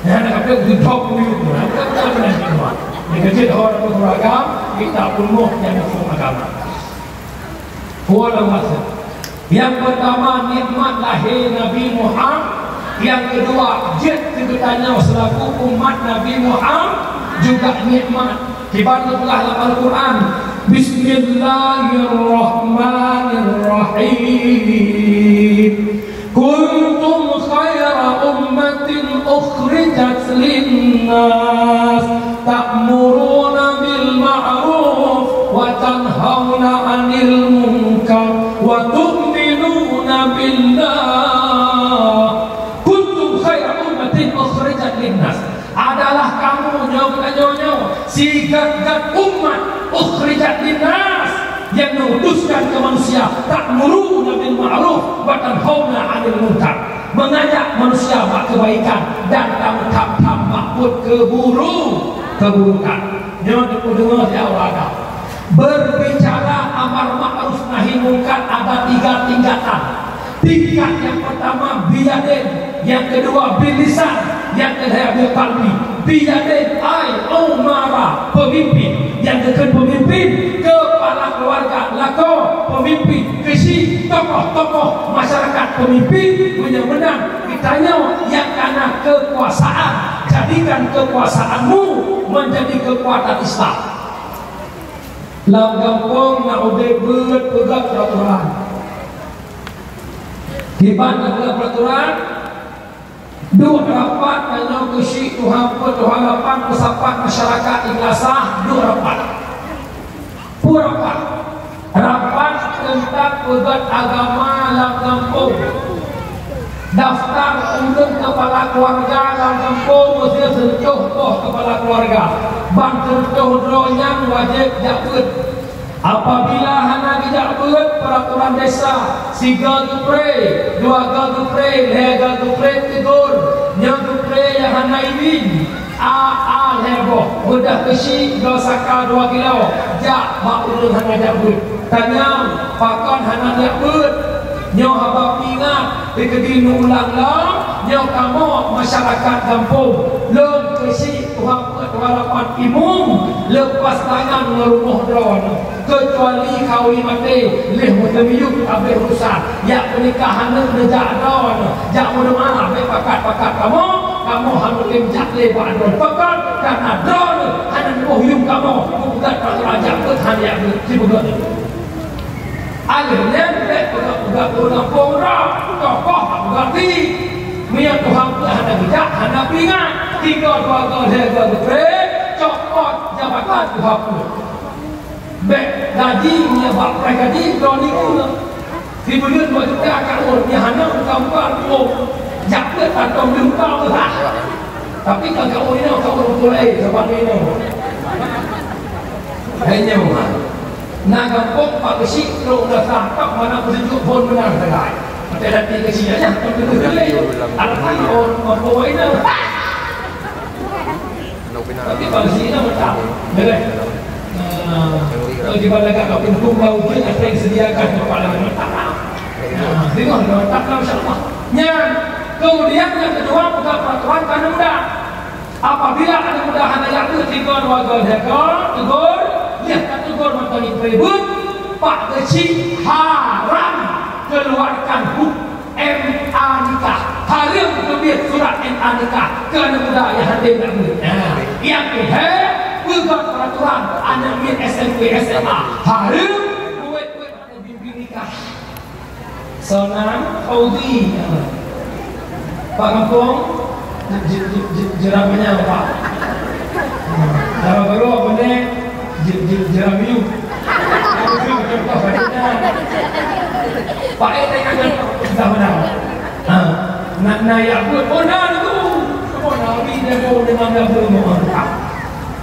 Nyan ka peuet geudhop buyueng, nah, bukan, bukan, bukan, bukan. Nyang keujeuet ho dapat beragam, kita pun moh nyang muphom agama. Dua masa. Yang pertama, nikmat lahir Nabi Muhammad. Nyang keudua, jeuet keu geutanyoe seulaku umat Nabi Muhammad juga nikmat. Kiban geupeugah lam Al-Quran, Bismillahirrahmanirrahim. Kuntum khaira ummatin ukhrijat linnas, ta'muruna bil ma'ruf wa tanhauna 'anil munkar wa tu'minuna billah. Kuntum khaira ummatin ukhrijat linnas. Adalah kamu nyoe, geutanyoe nyoe, sigat-gat umat ukhrijat linnas, nyang neutuskan keu manusia, ta'muruna bil ma'ruf wa tanhauna 'anil munkar, mengajak manusia bak kebaikan dan tameutham-tham bak buet keburu-, keburukan. Nyoe teupeudeungoe di awak agam. Berbicara amar ma'ruf nahi mungkar ada tiga tingkatan. Tingkat nyang pertama biyadin, nyang keudua bilisan, nyang keulhèe biqalbi. Biyadin ai umara, pemimpin. Nyang keukheun pemimpin, kepala keluarga, lakoe, pemimpin, keuchik, tokoh-tokoh masyarakat, pemimpin. Meunyoe meunan, geutanyoe nyang kana kekuasaan, jadikan kekuasaanmu menjadi kekuatan Islam. Lam gampông na udeb beuet peugah peraturan. Kiban na peugah peraturan, duek rapat tanyoe keuchik tuha peuet tuha lapan peusapat masyarakat Iklasah, duek rapat. Peue rapat? Rapat teuntang peugöt agama lam gampông. Daftar ureueng keupala keuluwarga lam gampông meuseuti seureutôh boh keupala keuluwarga. Ban seureutôh droe nyan wajéb jak beuet. Apabila hana geujak beuet, peuraturan desa, sigoe geupré, dua goe geupré, lhèe goe geupré, teugor. Nyoe geupré nyang hana idin. A, a lhèe boh, beudah keuchik, goe saka dua kilo, jak bak ureueng hana jak beuet. Tanyong, pakon hana jak beuet? Nyoe haba peuingat, dikeudi neuulang lom, nyoe kamoe masyarakat gampông. Lôn keuchik tuha peuet tuha lapan imum, leupah tangan ngon rumoh droeneuh. Keucuali khauri maté, lheueh meuteumiyueb habéh urusan. Jak peunikah aneuk neujak droeneuh, jak meudoa bèk pakat-pakat kamoe, kamoe hana tem jak lé bak droeneuh. Pakon? Karena droeneuh hana neuboh yuem kamoe, peugöt bak raja beuet hana jak beuet, sipeugöt nyoe. Akhé nyan bèk peugöt-peugöt ureueng gampông droe, tokoh peugöt pih. Meunyoe Tuhan peuet hana geujak, hana peuingat. Tiga dua goe lhèe goe geupré, copot jabatan Tuhan peuet. Bèk gaji meunyoe bak preh gaji droe nyoe. Sibuleuen dua juta ka ureueng nyang hana buka-buka rumoh. Jak peuet kantong dibuka beuhah. Tapi kan ka ureueng nyoe, ka ureueng pulai, sabab nyoe. Hai nyoe, ha. Na gampông pak keuchik trok udah sah, tak mana peuseujok phôn meunan sagai. Maté dati keuchik aja, tak keuneuk lé. Alah, oh, mampu wae nyoe. Tapi bang sini mantap. Boleh. Ah, kalau di bawah dekat kau pintu kau je, apa yang disediakan tempat lain mantap. Ah, dengar, mantap lah, insya Allah. Nyan, kemudian yang kedua, peugah peraturan aneuk muda. Apabila aneuk muda hana jak beuet, tiga dua goe lhèe goe, tegur, ya, tak tegur maka ni peribut, pak keuchik haram keluarkan hukum M A nikah. Hareuem teubiet surat M A nikah keu aneuk muda nyang hana jak beuet. Nah, nyang keu lhèe, peugöt peuraturan aneuk miet S M P, S M A. Hareuem buet-buet aneuk bimbing nikah. Sonang Audi. Pak gampông, je-, je-, je-, jeram manyang, Pak. Cara baru apa ni? Je-, je-, jeram you. Pak eh tengah kan sudah menang. Ha. Nak naik apa? Oh, nah tu. Oh, Nabi dia mau dengan dia belum mau.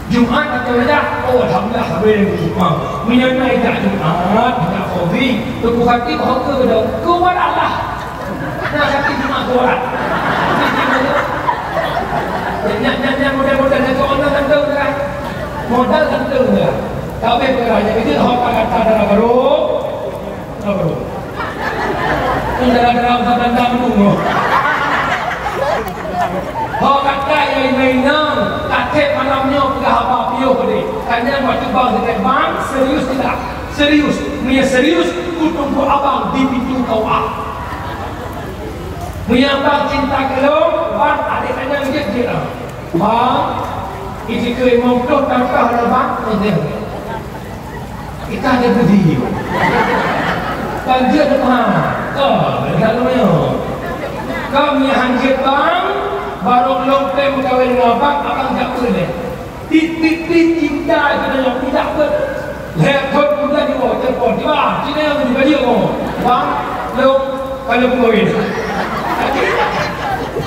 Jumat atau Raya? Oh, alhamdulillah, habéh. Ha. Meunyoe na jak Jumat, jak Fauzi, teupeu hati bahawa keu dah. Keu wadah lah. Na hati Jumat keu wadah. Nyan, nyan, nyan, model-model nyan keu online tentu dah. Modal tentu dah. Tapi perkara nyan, itu hak kata dara baru. Apa tu? Kan dalam-dalam sabanda meutungoh. Ho, katai nyang inong, katé malam nyoe peugah haba piôh deh. Tanyong bak bang, serius tidak? Serius. Meunyoe serius, kuteupeu abang di pintoe K U A. Meunyoe bang cinta keu lôn, bang adék tanyoe jeuet-jeuet ah. Bang, i dikeue limong ploh tangka hana bang, nyan. Ika ada budi. Bang jeuet ha. Oh, dak lôn nyoe. Kau meunyoe han jeuet bang, barô lôn tem meukawen ngon bang, abang jak peue lé. Titik-titik cinta geutanyoe tidak ber-, lhèe thon keumudian jiwoe telepon, "Tiba, cina nyang baju kamoe." Bang, lôn, ka lôn peugawé.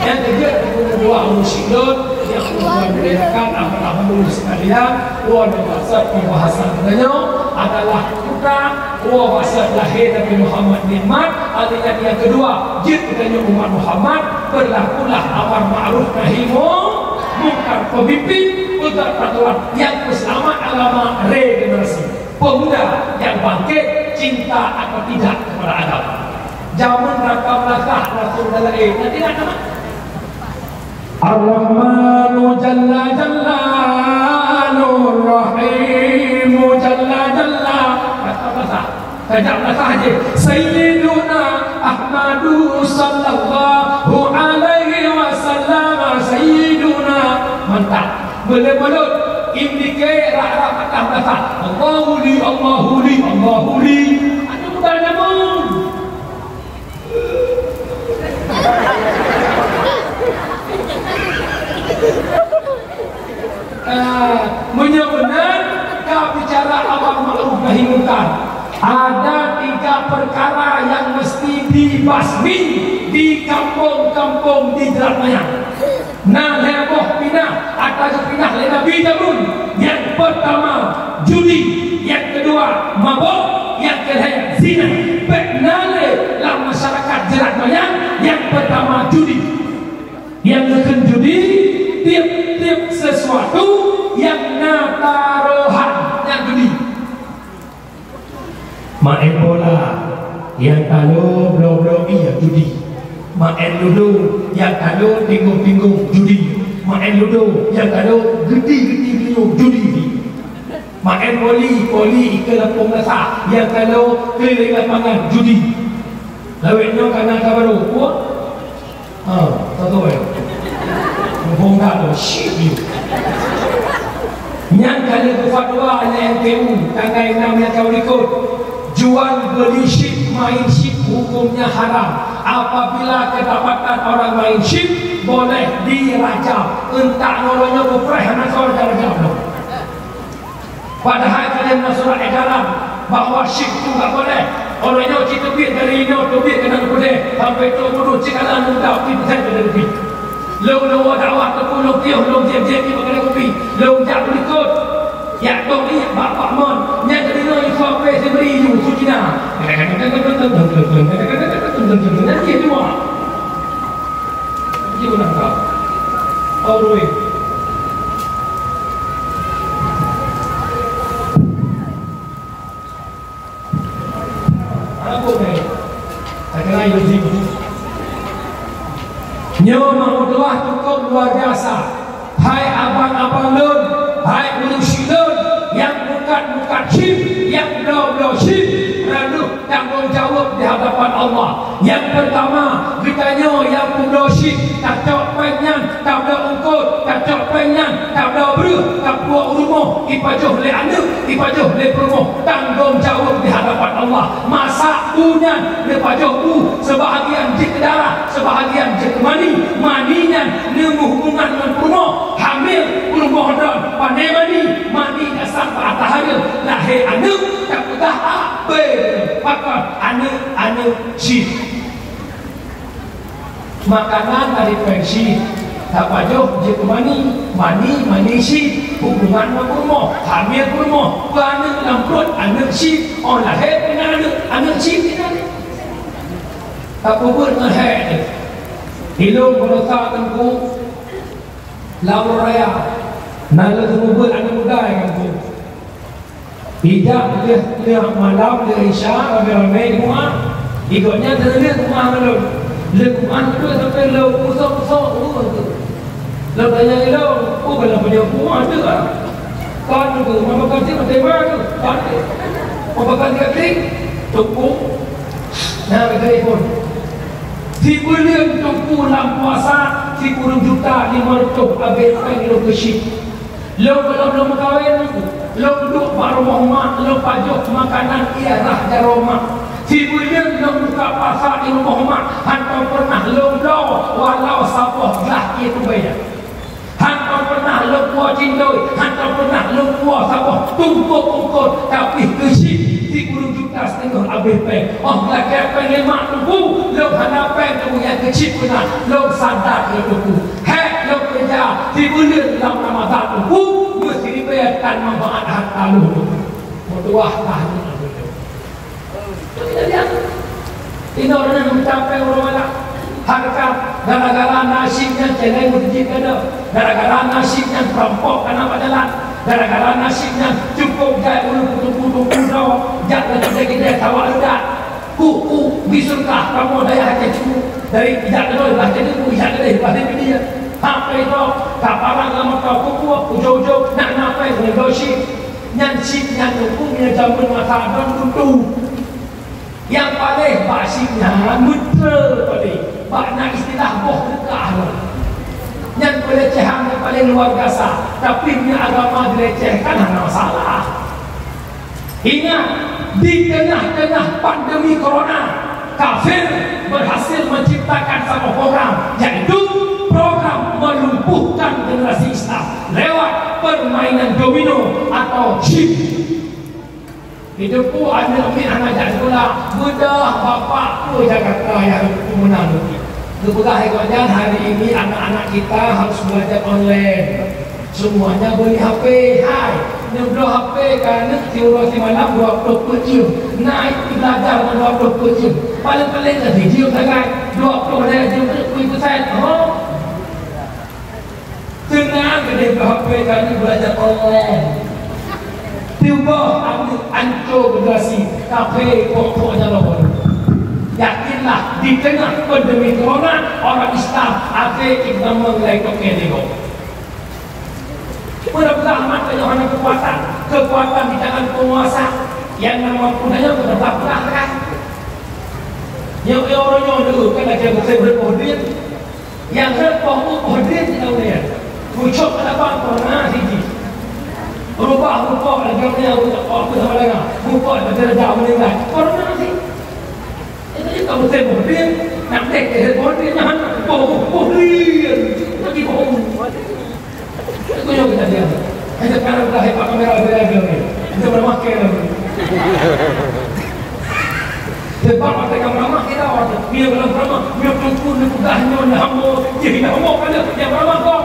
Nyang keujeuet, teungku dua ureueng syedara, nyang Tuhan muliakan, amat-amat sekalian, wan maksud pembahasan geutanyoe adalah tentang Woe bak seuhat lahé Nabi Muhammad nikmat, alèh nyan nyang keudua, jeuet geutanyoe umat Muhammad, beurlakulah amar ma'ruf nahi mu-, mungkar, peumimpin, peugöt peraturan nyang peuseulamat agama regenerasi. Pemuda nyang bangkit cinta atau tidak kepada agama. Jameun rakam lakah Rasul dalam, eh, nanti nak nama? Ar-Rahmanu jalla jalla, Ar-Rahimu jalla jalla. Kata bahasa. Tajak bahasa aja. Sayyiduna Ahmadu sallallahu alaihi wasallam, Sayyiduna. Mantap. Boleh mulut. Indike rara patah bahasa. Allahu li, Allahu li, Allahu li. Ada mudah namun. Ah, meunyoe meunan ka bicara amar ma'ruf nahi mungkar, ada tiga perkara yang mesti dibasmi di kampung-kampung di Drat Manyang. Na lhèe boh pinah, ata geupinah lé Nabi jameun. Nyang peurtama, judi. Nyang keudua, mabök. Nyang keulhèe, zina. Bèk na lé lam masyarakat Drat Manyang, nyang peurtama, judi. Nyang geukheun judi, tiep-tiep sesuatu nyang na tarohan, nyan judi. Maén bola, nyang talo bloe-bloe ié judi. Maén ludo, nyang talo tinggong-tinggong judi. Maén ludo, nyang talo geuti-geuti beliung judi. Maén voli, voli ikeue lapong gasa, nyang talo keuliléng lapangan judi. Lawét nyoe ka na ka barô, puah. Ha, satu eh. Muphom dah tu, shit you. Nyang ka lheueh geufatwa lé M K U, tanggai enam nyang ka likot. Jual beli chip, main chip hukumnya haram. Apabila kedapatan orang main chip, boleh dirajam. Entak ngon nyoe beupreh hana soe rajam-rajam. Padahai ka lheueh na surat edaran bahwa chip tu tak boleh. Orang nyoe cit teubiet dari inoe teubiet keunan keudeh sampai trok bunoe cit kalan muda pih pesan pada kupi. Lôn lôn dakwah teupeu lôn piôh lôn jieb-jieb di makanan kupi. Lôn jak beulikot. Yak dong ni bak Pak Mon. Nyang keudingoe yue suah pèh sibri yue su Cina. Nanti dua. Ji ulang kau. Kau rui. Nyoe meutuah cukup luar biasa. Hai abang-abang lôn, hai ureueng syik lôn, nyang mukat-mukat chip, nyang bloe-bloe chip, ranuh tanggong jaweueb di hadapan Allah. Nyang peurtama, geutanyoe nyang peubloe chip, tacok péng nyan, tabloe eungkôt, tacok péng nyan, tabloe breueh, tapuwoe u rumoh, ipajoh lé aneuk, ipajoh lé peurumoh, tanggong jaweueb di hadapan Allah. Masak bu nyan, neupajoh bu, seubahagian jeuet keu dara, seubahagian jeuet keu mani, mani nyan neumuhubungan ngon peurumoh, hamil peurumoh droe, pané mani, mani dasar bak ata hareuem, lahé aneuk, tapeugah a, b, pakon aneuk, aneuk chip. Makanan dari péng chip, tapajoh jeuet keu mani, mani, mani chip, hubungan ngon peurumoh, hamil peurumoh, peu aneuk lam pruet, aneuk chip, oh lahé pih na aneuk, aneuk chip pih na aneuk. Tapeubeuet ngon hék jih. Ilôn baroesa teungku, lam raya, na lôn seumeubeuet aneuk muda nyang teungku. Ijak lheueh, lheueh malam, lheueh Isya, ramé-ramé di Mu'ah. Di gobnyan teuneuh di Mu'ah ngon lôn. Lheueh Mu'ah nyan sampoe lôn pusok-pusok, uh, tu. Lôn tanya ilôn, "Oh, kenapa dia Mu'ah tu, ah?" Kan tu, mama kasih macam mana tu? Kan tu. Mama kasih kasih, cukup. Nah, telepon. Sibuleuen Teungku lam puasa, sikureueng juta limong reutôh abéh péng lôn keu chip. Lôn gohlom lôn meukawen, lôn duek bak rumoh mak, lôn pajoh makanan ié rhah jaroe mak. Sibuleuen lôn buka pasa di rumoh mak, hantom pernah lôn bloe walau saboh glah ié tubée. Hantom pernah lôn puwoe cindoi, hantom pernah lôn puwoe saboh tungkôt-tungkôt, tapi keu chip sikureueng juta siteungoh abéh péng. Óh lakée péng lé mak Teungku, lôn hana péng keu nyang keu chip beuna, lôn sadat lé Teungku. Hék lôn keureuja sibuleuen lam Ramadhan Teungku, meusiribée tan manfaat hareuta lôn Teungku. Meutuwah tahi. Inoe ureuëng meucapée uroe malam. Hareukat gara-gara na chip nyan cerai meuseujid gada. Gara-gara na chip nyan perampok kana bak jalan. Gara-gara na chip nyan cukôp jai ureuëng peutumpôk-tumpôk droe, jak lagée-lagée sawa leudat. Ku-ku bisul kah kamoe dayah Aceh Timur. Dari ijak keudroe bah jadi ku ijak keudeh bah jadi dia. Sampai droe ka parang lam mata kuku ujong-ujong nak napai ngon chip. Nyan chip nyan huköm nyan jameun masa droe tuntu. Nyang paléh bak chip nyan meutre paléh, bak na istilah boh deukah nyan. Nyan peulecehan nyang paléng luar biasa, tapi meunyoe agama dilecehkan hana masalah. Ingat, di tengah-tengah pandemi corona, kafir berhasil menciptakan sebuah program, yaitu program melumpuhkan generasi Islam lewat permainan domino atau chip. Di Teungku aneuk miet hana jak sikula, beudôh bapak peue Jakarta nyang Teungku meunan. Geupeugah lé gobnyan, hari ini anak-anak kita harus belajar online. Semuanya beli H P, hai. Neubloe H P keu aneuk siuroe simalam dua ploh peuet jeuem. Na belajar dua ploh peuet jeuem. Paléng-paléng ka sijeuem sagai, dua ploh lhée jeuem, kui peuset. Ho. Teunang keudeh beuhapé kami belajar online. Tuboh aneuk ancô generasi kafé pokok jalan. Yakinlah, di tengah pandemi corona, orang Islam até itamong lai toke dego. Mudah-mudahan mata yang hana kekuatan, kekuatan di tangan penguasa yang nama punanya mudah-mudahan kan. Yang orang yang dulu kan ada betul-betul Nyang reupoh mupoh deh di dalam nyan. Pucok pada bang pernah siji. Rubah rupok lagèe nyan rupok tu sama dengan. Rupok pada raja meninggal. Pernah sih. Itu juga betul muhrim. Nak deh ke muhrim nyan. Boh muhrim. Lagi boh. Itu yang kita lihat. Hanya sekarang dah hebat kamera beda ni. Itu bermakai lagi. Sebab ada kamera mah kita ada. Dia belum pernah. Dia pun pun dia pegang nyon hamba. Dia dah hamba kan dia pegang ramah kau.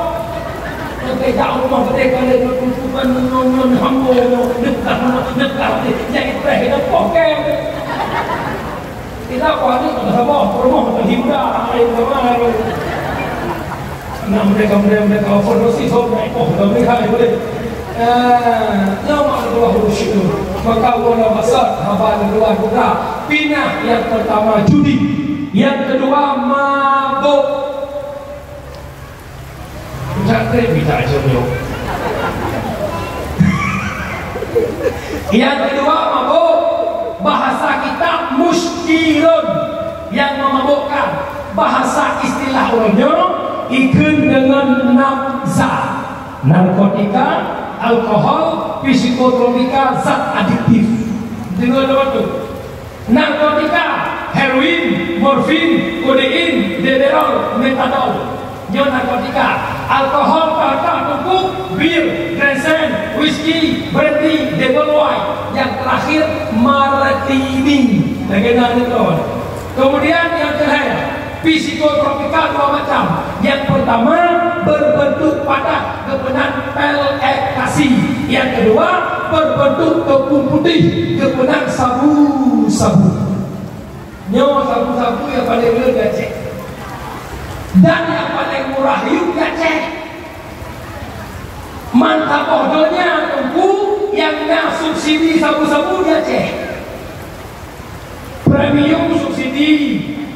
Sampai dah rumah gede kan dia pun pun kan nyon nyon hamba. Dia pegang rumah dia pegang. Jadi pernah kita pakai. Kita apa ni tak sama. Rumah tak himda. Ai ramai. Nah, mereka, mereka, mereka overdosis, oh, naik, oh, dah mereka ni boleh. Eh, nama kedua huruf syukur. Maka wala basar, haba kedua buka. Pinah yang pertama judi. Yang kedua mabuk. Cantik bisa aja beliau. Yang kedua mabuk. Bahasa kita muskirun. Yang memabukkan. Bahasa istilah ureueng nyoe ikheun deungon nafza, narkotika, alkohol, psikotropika, zat adiktif. Deungon lewat tu. Narkotika, heroin, morfin, kodein, deberol, metadol. Nyoe narkotika. Alkohol, kata tuku, bir, grensen, whisky, brandy, double wine. Yang terakhir, martini. Lagèe na neutrol. Kemudian yang terakhir, psikotropika dua macam. Yang pertama berbentuk padat, geupeunang pil ekstasi. Yang kedua berbentuk tepung putih, geupeunang sabu-sabu. Nyoe sabu-sabu yang paling lé di Aceh. Dan yang paling murah yum di Aceh. Mantap boh donya teungku yang na subsidi sabu-sabu di Aceh. Premium subsidi,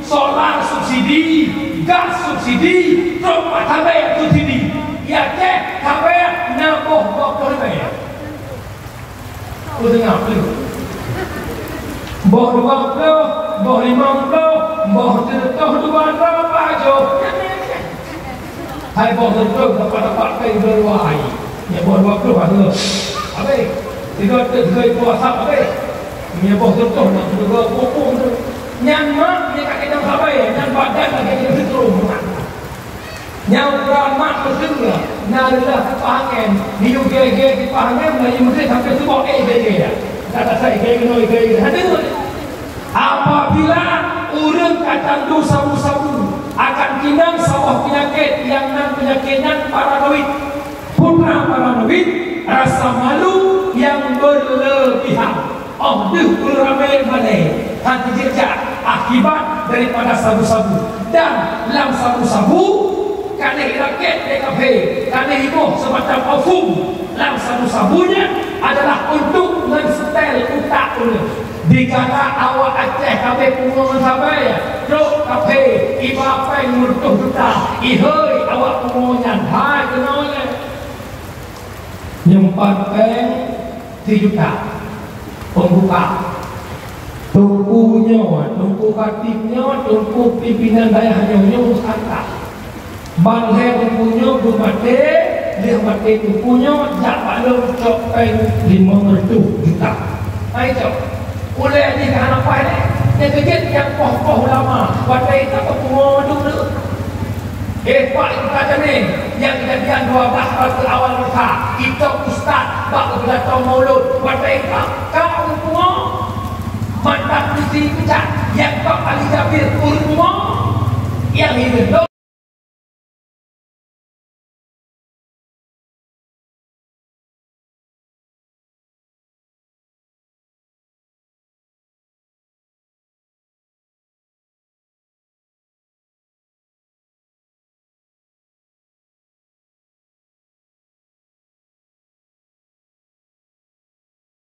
solar subsidi, gas subsidi, trok mat habéh subsidi. Di Aceh habéh na boh dua puluh ribèe. Ku tengah tu. Boh dua puluh, boh lima puluh, Boh teutoh dua droe pajoh. Hai boh teutoh dapat-dapat kai dua-dua hai. Nyan boh dua ploh bagoe. Habéh. Tiga teuh tiga ibu asap habéh. Nyan boh teutoh nak dua ploh tu. Nyan mak nyan kaki dang sabai, nyan badan lagi jadi setrum. Nyang uroe mat meuteumé, na leulah sipaih angén, miyueb gée-gée sipaih angén, na yue meuteumé sampoe suboh, eh, gée-gée ya. Kata saya, gée-gée, gée-gée, hana deungoe. Apabila ureuëng ka tandu sabu-sabu, akan kinang saboh peunyakét nyang nan peunyakét nyan paranoid. Peue paranoid, rasa malu nyang beureulebihan. Óh deuh ureuëng ramé balée, hana jijak akibat daripada sabu-sabu. Dan lam sabu-sabu, ka lheueh irakét lé kafé, ka lheueh iboh seumacam parfum. Lam sabu-sabu nyan adalah untuk meuseutèl utak ureuëng. Di kala awak Aceh ka abéh pungo ngon sabai, trok kafé, iba péng meureutoh juta, ihôi awak pungo nyan, hai keunoe lé. Nyimpan péng sijuta. Pembuka. Teungku nyoe, Teungku Khatib nyoe, Teungku pimpinan dayah nyoe, nyoe santai. Ban lhée Teungku nyoe geumaté, lheueh maté Teungku nyoe, jak bak lôn cok péng limong reutôh juta. Hai cok. Ulée jih ka hana paih lé. Nyang keujeuet nyang poh-poh ulama, watée ka peupungo duek-duek. Eh, Pak Ibu Tajane, nyang keujadian dua belas Rabiul Awal Mekah, itôb ustaz bak geupidato maulud, watée ka, ka ureuëng pungo. Mantan polisi peucat, nyang ka Ali Jabir ureuëng pungo. Nyang hireuen lom.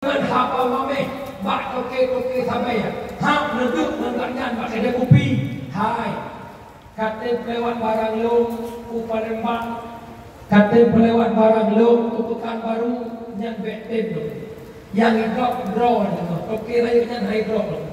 Ngon haba maméh bak toke-toke sabai, hab neuduek ngon gobnyan bak keudè kupi. Hai, ka tem peulewat barang lôn u Palembang, ka tem peulewat barang lôn u Pekanbaru, nyan bèk tem lôn. Nyang idrop droe nyoe, toke rayeuk nyan hai drop lôn.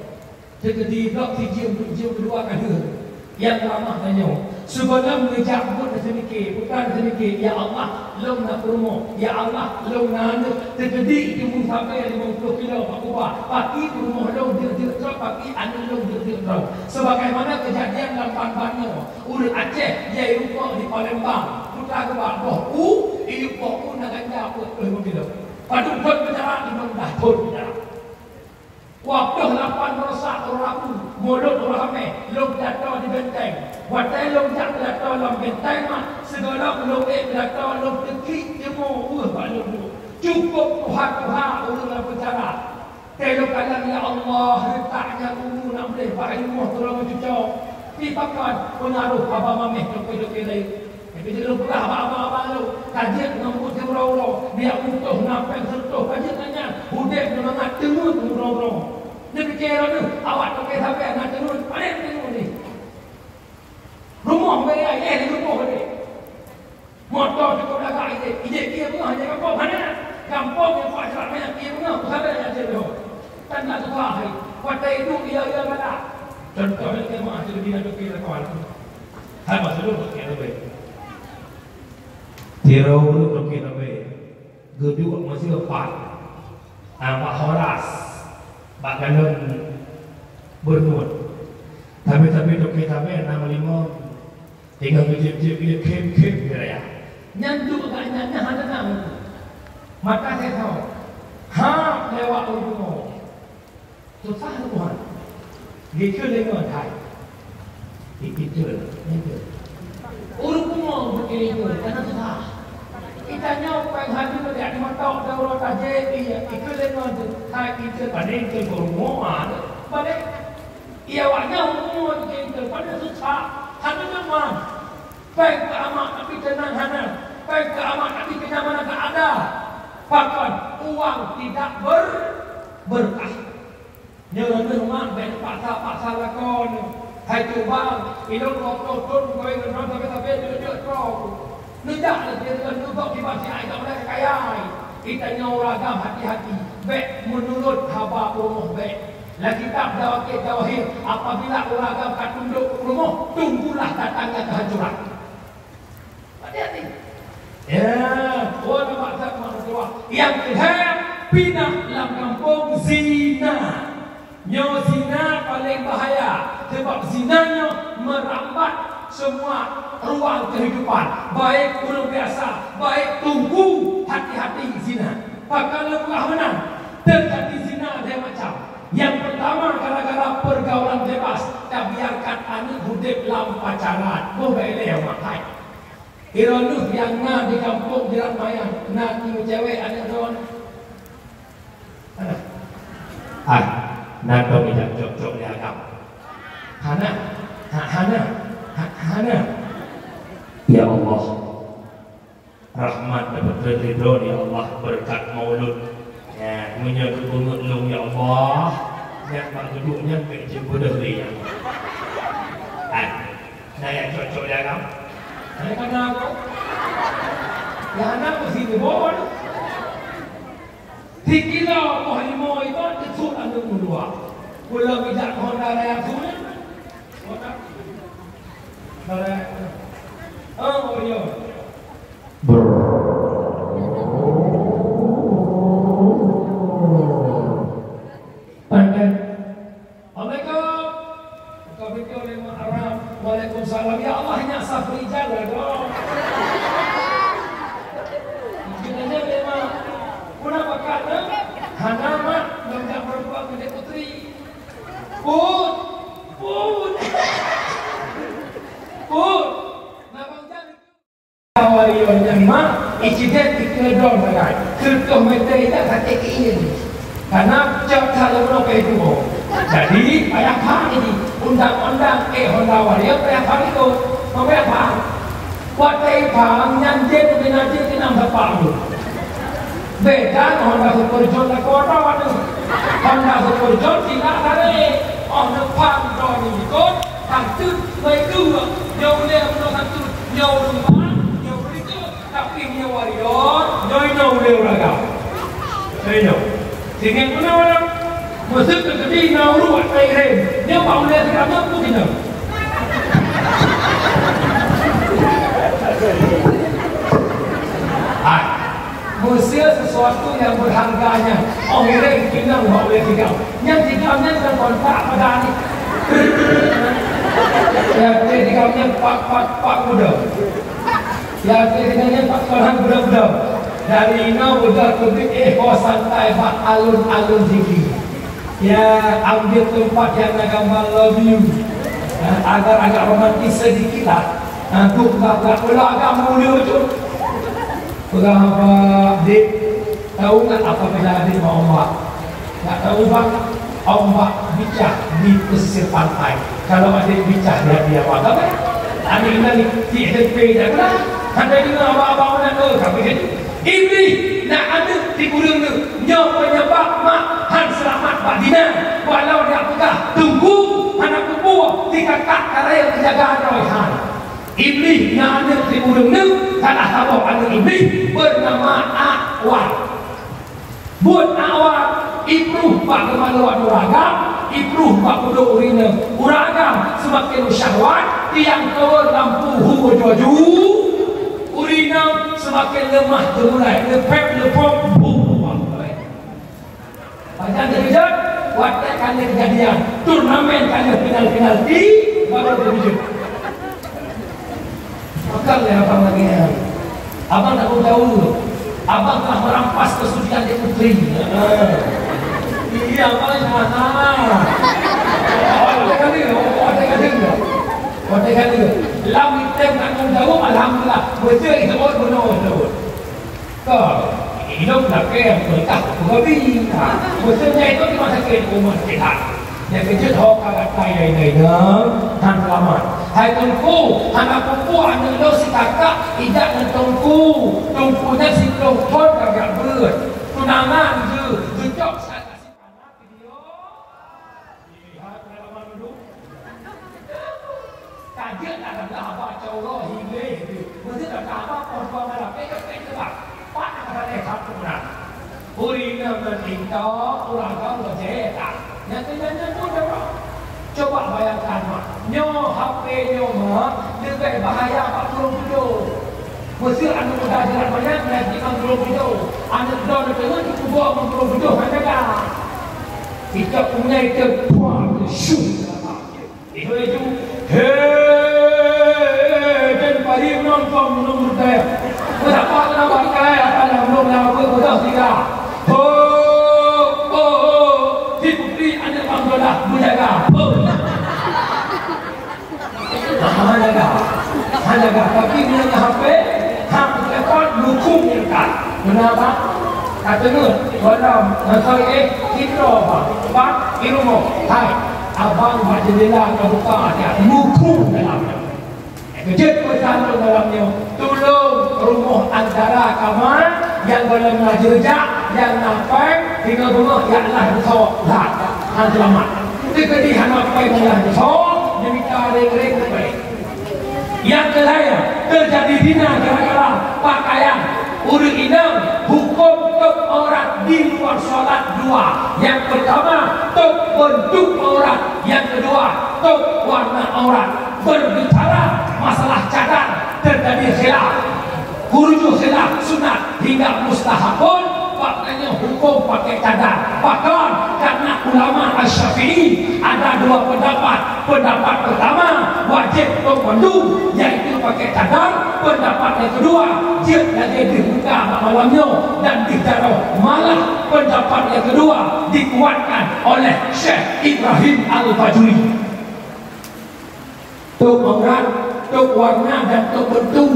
Teukeudi gob sijeuem, jeuem keudua ka deuh. Nyang ramah tanyoe. Sigohlom neujak buet neuseumike, peue ka neuseumike, "Ya Allah, lôn na peurumoh. Ya Allah, lôn na aneuk." Teukeudi teumeu sabe limong ploh kilo bak kuba. Paki peurumoh lôn jeuet-jeuet droe, paki aneuk lôn jeuet-jeuet droe. Sebagaimana keujadian lam ban-ban nyoe, ureuëng Aceh jai rukok di Palembang. Putra geuba boh u, iyup boh u na ganja peuet ploh limong kilo. Padum thon peunjara, limong blah thon peunjara. Wabdoh lapan meureusak uroe Rabu, mulod uroe Hamèh, lôn pidato di Benteng. Watèe lôn jak pidato lam Benteng mat, sigohlom lôn ék pidato lôn teuklik timoh weueh bak lôn buet. Cukôp tuha-tuha ureuëng lam peucara. Teuh lôn kalon, "Ya Allah, reutak nyan umu nak meuleh bak rumoh tulông cuco." Pi pakon peungaroh haba maméh toke-toke laén. Tapi jeuet lôn peugah bak abang-abang lôn, ka jeuet ngon buet siuroe-uroe, biak meututoh na péng sireutôh, ka jeuet ngon nyan, udép ngon mangat teungeut siuroe-uroe. Neupike droeneuh, awak toke sabe na teungeut, paleng teungeut jih. Rumoh bèe, eh, di rumoh deh. Moto cukôp lagak idéh, idéh ié beungoh, idéh gampông hana. Gampông nyang kuat jalan banyak ié beungoh, sabe nyang jeuet lom. Tan na tuha hai, watèe iduek iya-iya galak. Contoh lagèe meuah, jeuet bina toke lakoe. Hai masa dulu pakai lebih. Tiroe ureueng toke sabe geuduek meusieu pat, ah, bak horas, bak galon beureunuet. Tapi-tapi toke sabe na meulimong, tinggai geujieb-jieb ié khém-khém di raya. Nyan duek gak nyan, nyan hana na meunan. Mata saya tahu. Ha, lewat ureueng. Susah tu Tuhan. Gikeu lé ngon hai. Gikeu, gikeu. Ureueng pungo gikeu lé ngon, karena susah. Kita nyoe pang haji bak di mata, dah ureueng tajé, iya, gikeu lé ngon tu. Hai gikeu, paling tu ureueng pungo, ah, tu. Balik. Iya, awak nyoe ureueng pungo gikeu, pada susah. Hana nyaman. Pang keu amak tapi teunang hana. Pang keu amak tapi kenyamanan tak ada. Pakon uang tidak ber-, berkah. Nyoe lôn mak bèk paksa-paksa lakoe nyoe. Hai cuba, ilôn dua ploh thon kawé ngon droe sabe-sabe jeuet-jeuet droe. Neujak lé sireuen neugok kiban si ai ka mulai kaya. Geutanyoe ureueng agam hati-hati, bèk meunurot haba peurumoh bèk. Lam kitab Dawakit Dawahir, apabila ureueng agam ka tundok u rumoh, tunggulah datangnya kehancuran. Hati-hati. Ya, oh, nampak tak, mak mertua? Nyang keu lhèe, pinah lam gampông zina. Nyoe zina paleng bahaya, sabab zina nyoe merambat semua ruang kehidupan, baik ureueng biasa, baik teungku, hati-hati zina. Pakon lôn peugah meunan, teujadi zina lhèe macam. Nyang peurtama, gara-gara peurgaulan bebas, tabiarkan aneuk udép lam pacaran. Boh bèk lé mak hai. Droeneuh nyang na di gampông Jiran Mayan, na timu cewek aneuk droeneuh? Hana. Ah, na dong ijak cok-cok lé agam. Hana. Ha, hana. Ha, hana. Ya Allah. Rahmat dapat ridho, ya Allah, berkat maulud. Ya, meunyoe geupeungeut lôn, ya Allah, nyan bak geuduek nyan bèk jeuet beudôh lé nyan. Hai, na nyang cok-cok lé agam? Hai, kana ko? Ya, na ko sini bon. Sikilo boh limo iban teusut aneuk meuluwa. Pulo bijak Honda raya sungai. Honda. Raya. Oh, oh, iya. Brrrr. Pandai. Assalamualaikum. Buka pintoe lé mak Arab. Waalaikumsalam. Ya Allah, nyak Safrizal lah, dong. Mungkin aja lé mak. Puna pakat, dong? Hana, mak. Nggak, nggak berubah menjadi putri. Put. Put. Put. Nah, Bang Jan. Awai nyan mak, insiden dikeue droe sagai. Keu toh meutée ijak sakét keuieng. Kana cok that leumoe pih tuho. Jadi, payah paham ini. Undang-undang, eh, Honda Warrior payah paham itu. Payah paham. Watée paham, nyan jeuet keunan jeuet keunan bapak tu. Beda ngon Honda Super John lakoe droe tu. Honda Super John silak tarek. Oh, depan droe ni ikot, hantu, baik dua. Nyoe ulée bunoe hantu, nyoe ulée bang, nyoe berikut. Tapi nyoe Warrior, nyoe, nyoe ulée ureueng agam. Nyoe, nyoe. Singoh bunoe ureueng. Meuseu teukeudi na ureueng watée irem, nyoe bak ulée tigam nyoe pun singoh. Hai. Meuseu sesuatu nyang berharga nyan, oh, ireng pinang bak ulée tigam. Nyan tigam nyan kan kontak pada ni. Ya, tigam nyan pak, pak, pak muda. Ya, tigam nyan pak, pak muda. Dari inoe udah keubiet, eh, ho santai bak alun-alun tinggi. Ya, ambil tempat yang ada gambar love you. Ya, agar agak romantis sedikit lah. Ha, tu peugah-peugah pula agak mulia tu. Peugah apa, Dik? Tahu nggak apa beda Dik sama ombak? Nggak tahu, Bang? Ombak bicah di pesisir pantai. Kalau Adik bicah, dia, dia apa? Kan? Adik ini di S M P dah pernah. Ada juga abang-abang mana tu? Tapi dia Iblih na aneuk di ureueng nyoe, nyoe peunyeubab mak han seulamat bak zina. Walau jak peugah teungku hana peue-peue, di kakak kareng teujaga droe han. Iblih na aneuk di ureueng nyoe, salah saboh aneuk Iblih beunama Akwan. Buet Akwan, ipruh bak geumalon ureueng agam, ipruh bak udok ureueng inong. Ureueng agam seumaken syahwat, tiang tower lampu hu aju-aju. Ureueng inong seumaken leumah teumulai, leupép leupom buah. Pajan teukeujot, watée ka lheueh keujadian, turnamen ka lheueh final-final, di baru teukeujot. Pakon lé abang lagée nyan? Abang tak tahu. Abang telah merampas kesucian di putri. Iya, abang. Ah. Watée ka lheueh, watée ka lheueh. Watée ka lheueh. Lam item nak tanggung jaweueb, alhamdulillah. Beutôi itu bunoe itu. Ka, ilong lakée peurintah Abu Dhabi. Ha, beutôi nyan itu di rumah sakit, rumah sakit hak. Nyang keujeuet ho ka gata, ya inong, han seulamat. Hai teungku, hana peue-peue aneuk lôn si kakak ijak ngon teungku. Teungku nyan siplôh thon ka geujak beuet. Tunangan jeuet, geucok salah sipana video. Lihat pengalaman dulu. Ka jeuet dah haba cawlo hileh tu. Meusti dah haba poh dua malam. Eh, eh, eh, coba. Pat na ka saleh satu na. Ureueng inong ngon intok, ureueng agam lojée tak. Nyang keu nyan pun dapat. Coba bayangkan, mak. Nyoe H P nyoe, mak, leubeh bahaya bak gurong beudôh. Meuseu aneuk muda jeurat banyak, nyan jimang gurong beudôh. Aneuk droe neuteungeut jipeugoe ngon gurong beudôh, hana jaga. Ika punya itu, puang, syuh. Itu, itu. He, dan pari menonton, menonton saya. Kenapa, kenapa saya akan menonton, menonton, menonton, Ho, ho, ho, si putri aneuk Abdullah beujaga. Ho. Hana jaga. Hana jaga. Tapi bila na H P, hak telepon, dukung dekat. Kenapa? Kata ngon, walau ngasai eh, kita apa? Pak, di rumah. Hai, abang bak jendela ka buka aja. Dukung dalam. Keujeuet peusan lôn malam nyoe, tulông rumoh antara kama nyang gohlom na jeureuja, nyang na péng, singoh beungoh jak lah beuso, lah, han seulamat. Teukeudi hana péng lah beuso, neumita réng-réng leubeh. Nyang keulhèe, teujadi zina gara-gara pakaian. Ureueng inong hukôm tôp aurat di luwa salat dua. Nyang peurtama, tôp beuntuk aurat. Nyang keudua, tôp warna aurat. Berbicara masalah cadar, teujadi khilaf. Kuruju khilaf sunat hingga mustahabun, bak tanyoe hukôm pakai cadar. Pakon, karena ulama Asy-Syafi'i ada dua pendapat. Pendapat pertama, wajib tôp mandum, yaitu pakai cadar. Pendapat yang kedua, jeuet lagèe deuh muka bak malam nyoe dan deuh jaroe. Malah pendapat yang kedua dikuatkan oleh Syekh Ibrahim Al-Bajuri. Tôp aurat, tôp warna dan tôp beuntuk.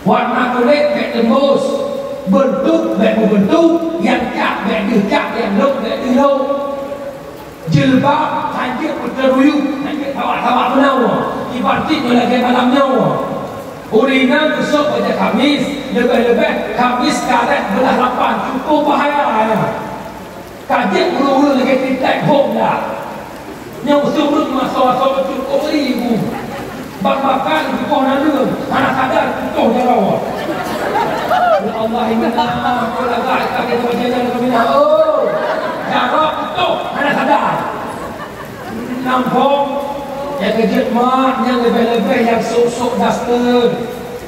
Warna kulét bèk teumbôs, beuntuk bèk meubeuntuk, nyang cak bèk deuh cak, nyang lhôk bèk deuh lhôk. Jilbab hanjeuet peuteuruyuek, hanjeuet tawak-tawak meunawa, ibarat nyoe lagèe malam nyoe. Ureueng inong geusôk bajèe Kamis, leubeh-leubeh Kamis karet beulah lapan, cukup bahaya nyan. Ka jeuet ureueng-ureueng lagèe titèk hom dah. Nyoe useueng ureueng masa-masa cukup ribu. Bak makan putôh naleueng, hana sadar putôh jaroe. Ya Allah, inna, kau lagak ka keuneuk jalan keu minah, oh. Jaroe putôh, hana sadar. Nampak? Nyang keujeuet mak, nyang leubeh-leubeh nyang sôk-sôk daster.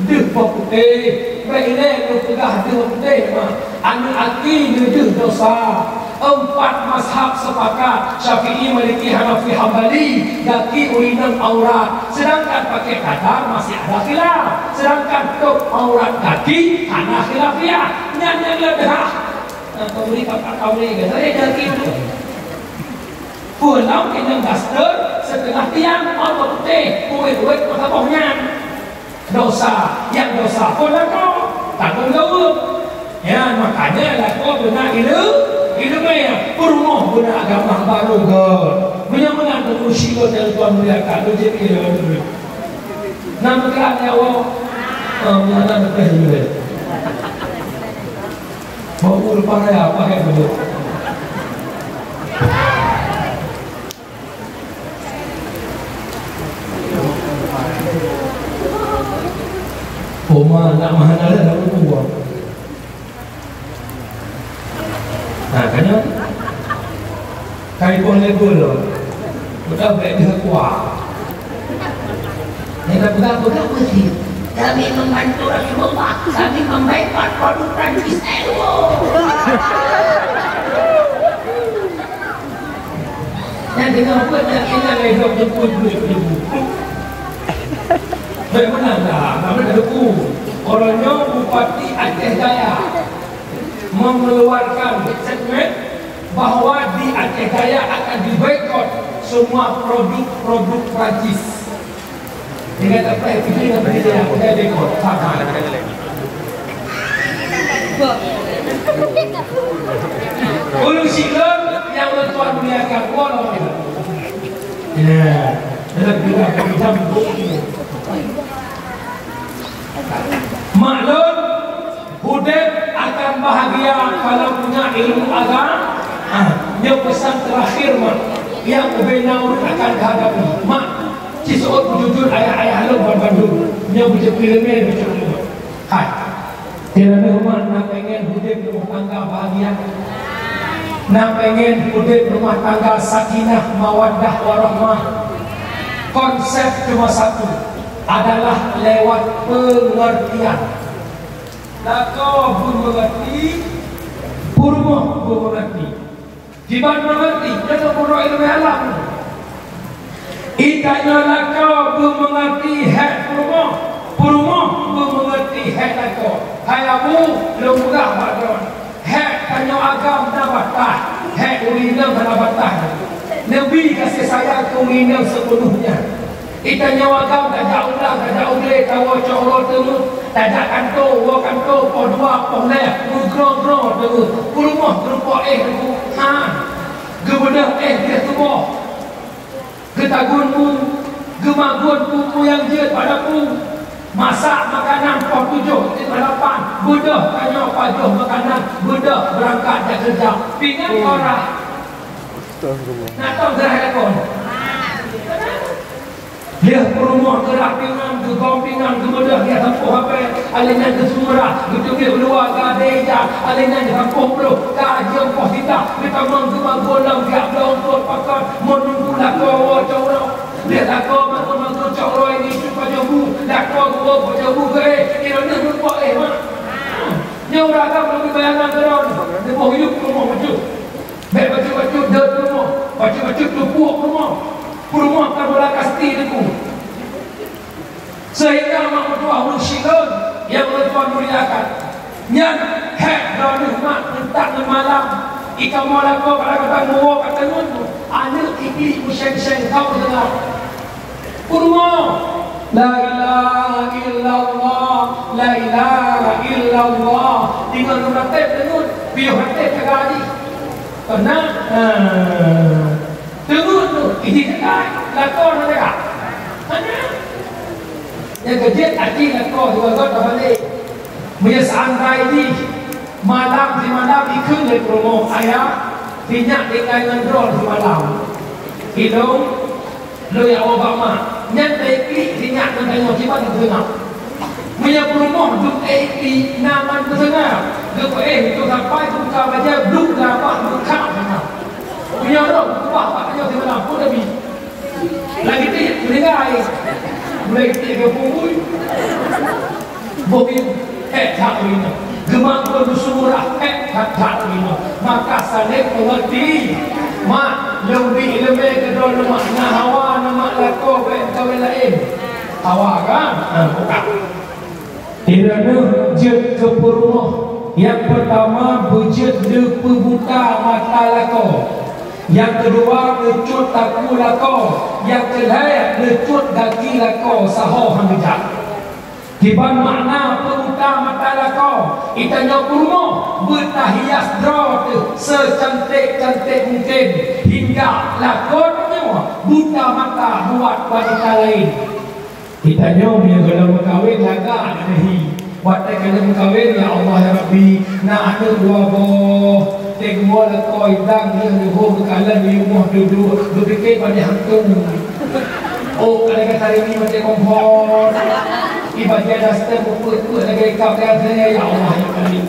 Deuh bak putéh. Bèk ilèe lôn peugah deuh bak putéh mak. Aneuk aki neudeuh dosa. Empat mazhab sepakat, Syafi'i, Maliki, Hanafi, Hambali, gaki ureueng inong aurat. Sedangkan pakai cadar masih ada khilaf. Sedangkan tôp aurat gaki hana khilafiah. Nyan nyang leubeh hah. Nah, pemerintah Pak Kauli, saya gaki tu. Pulang inong daster setengah tiang, oh, bak putéh, kuwét-kuwét masa boh nyan. Dosa, nyang dosa pun lakoe, tanggông jaweueb. Ya, makanya lakoe beuna ileu-, ileumèe, peurumoh beuna agama baru göt. Meunyoe meunan teungku syedara nyang Tuhan muliakan, lôn jeuet ilèe dulu. Nam teuka nyawa, eh, meunyoe na teuka ilèe. Bau leupah raya, apa hai dulu? Oma nak mahana dah lalu buang. Nah, kan? Kai pun level lo. Udah baik dia kuah. Yang dah pegang-pegang mesti. Kami membantu Rasulullah. Kami membaikkan produk Prancis. Eh, wow. Nyang deungoe buet nyang inong lé lom teupeu buet teupeu. Bèk meunan dah, kami teupeu. Uroe nyoe Bupati Aceh Jaya mengeluarkan statement bahwa di Aceh Jaya akan diboikot semua produk-produk Prancis. Dengan apa yang kita nak beli dia, kita dekor. Faham? Ureueng sileung nyang lôn tuan muliakan, Allah. Ya, dalam kita macam maklum. Udép akan bahagia kalau punya ilmu agama. Ah, nyoe pesan terakhir, mak. Nyang ubé na ureueng akan kahadapi. Mak, ci seuôt beujujur ayah-ayah lôn ban bandum. Nyoe beujeuet ileumèe beujeuet ilmu. Hai. Tiada umat na pengen udép rumah tangga bahagia. Na pengen udeb rumah tangga sakinah, mawaddah, warahmah. Konsep cuma satu, adalah lewat pengertian. Lakoe beumeungerti, peurumoh beumeungerti. Kiban meungerti, nyoe peurumoh ilmu alam. Itanyoe lakoe beumeungerti hék peurumoh, peurumoh beumeungerti hék lakoe. Hai abu, lôn peugah bak droe, hék tanyoe agam na bataih, hék ureueng inong hana bataih. Neubi kasih sayang keu ureueng inong seupeuneuhnya. Itanyoe agam tajak u blang, tajak u glé, tawoe cok uroe teungeut, tajak kantô, woe kantô, poh dua, poh lhèe, meugroe-groe teungeut. Peurumoh geurumpok éh teungeut, ha, geubeudoh éh, geubeudoh tuboh. Geutagun bu, geumagun bu-bu nyang jeuet bak dapu. Masak makanan poh tujoh, poh lapan, beudôh tanyoe pajoh makanan, beudôh beurangkat jak keureuja. Pingan orang. Astagfirullah. Nah, tahu gerak lakon. Lheueh peurumoh geurah pingan, geugom pingan, geubeudôh di ateueh poh apèe, alèh nyan geusumeurah, geuteubiet u luwa, gadée ija, alèh nyan geusampôh ploh, ka jeuem poh sita, geutamong geumagun lam biak bloe eungkôt pakon, meununggu lakoe woe cok uroe. Lheueh lakoe magun-magun cok uroe ngicup pajoh bu, lakoe geuwoe pajoh bu geuéh, droeneuh meurumpok éh mak. Nyoe ureueng agam lôn bayangan keudroe, neuboh yup peurumoh bacut. Bèk bacut-bacut deuet peurumoh, bacut-bacut tupuk peurumoh. Peurumoh ka bola kasti teungku. Sehingga mak meutuah ureueng Syiek nyang ulôn tuan muliakan. Nyan hék droeneuh mak, meutak ngon malam. Ikamoe lakoe kadang-kadang muwoe ka teungeut, aneuk iklik meuséng-séng ka meudeungoe. Peurumoh, la ilaha illallah, la ilaha illallah. Deungon lôn até teungeut, piôh até ka gadi. Pernah? Ah. Teungeut tu, iji dekat, lakoe na dekat. Hana. Nyang keujeuet aci lakoe sibagoe tabalek. Meunyoe seandai jih malam simalam ikheun lé peurumoh, "Ayah, sinyak tinggai ngon droe simalam." Ilong, lôn jak woe bak mak. Nyan taiklik sinyak ngon tanyoe kiban teuseungab. Meunyoe peurumoh duek ék di na man peuseungab, geupeuéh untuk sampai buka bajée, duek lapah, buka sama. Meunyoe roh keubah bak tanyoe simalam, peue Nabi? Lagi tiek meuninggai. Mulai tiek geupungui. Boh biet, hék that ureueng inong. Geumakot meusurah, hék that-that ureueng inong. Maka saléng peungeurti. Mak, lôn bi ileumé keudroe lôn mak, na hawa, na mak lakoe, bèk meukawen laén. Hawa kan? Ha, buka. Droeneuh jeuet keu peurumoh, nyang peurtama beujeuet neupeubuta mata lakoe, nyang keudua neucut takue lakoe, nyang keulhèe neucut gaki lakoe saho han geujak. Kiban makna peubuta mata lakoe, itanyoe peurumoh beutahias droe teuh seucanték-canték mungken, hingga lakoe tanyoe buta mata buat wanita laén. Geutanyoe meunyoe gohlom meukawen lagak aneuk hi. Watèe ka lheueh meukawen, ya Allah ya Rabbi, na aneuk dua boh. Teungoh lakoe idang lheueh leuhoh geukalon di rumoh duek-duek, geupike bak hantu. Oh, ka lagèe Syahrini maté kompor. Ibadah daster beupeuet-peuet lagèe ikat, ya Allah ya Karim.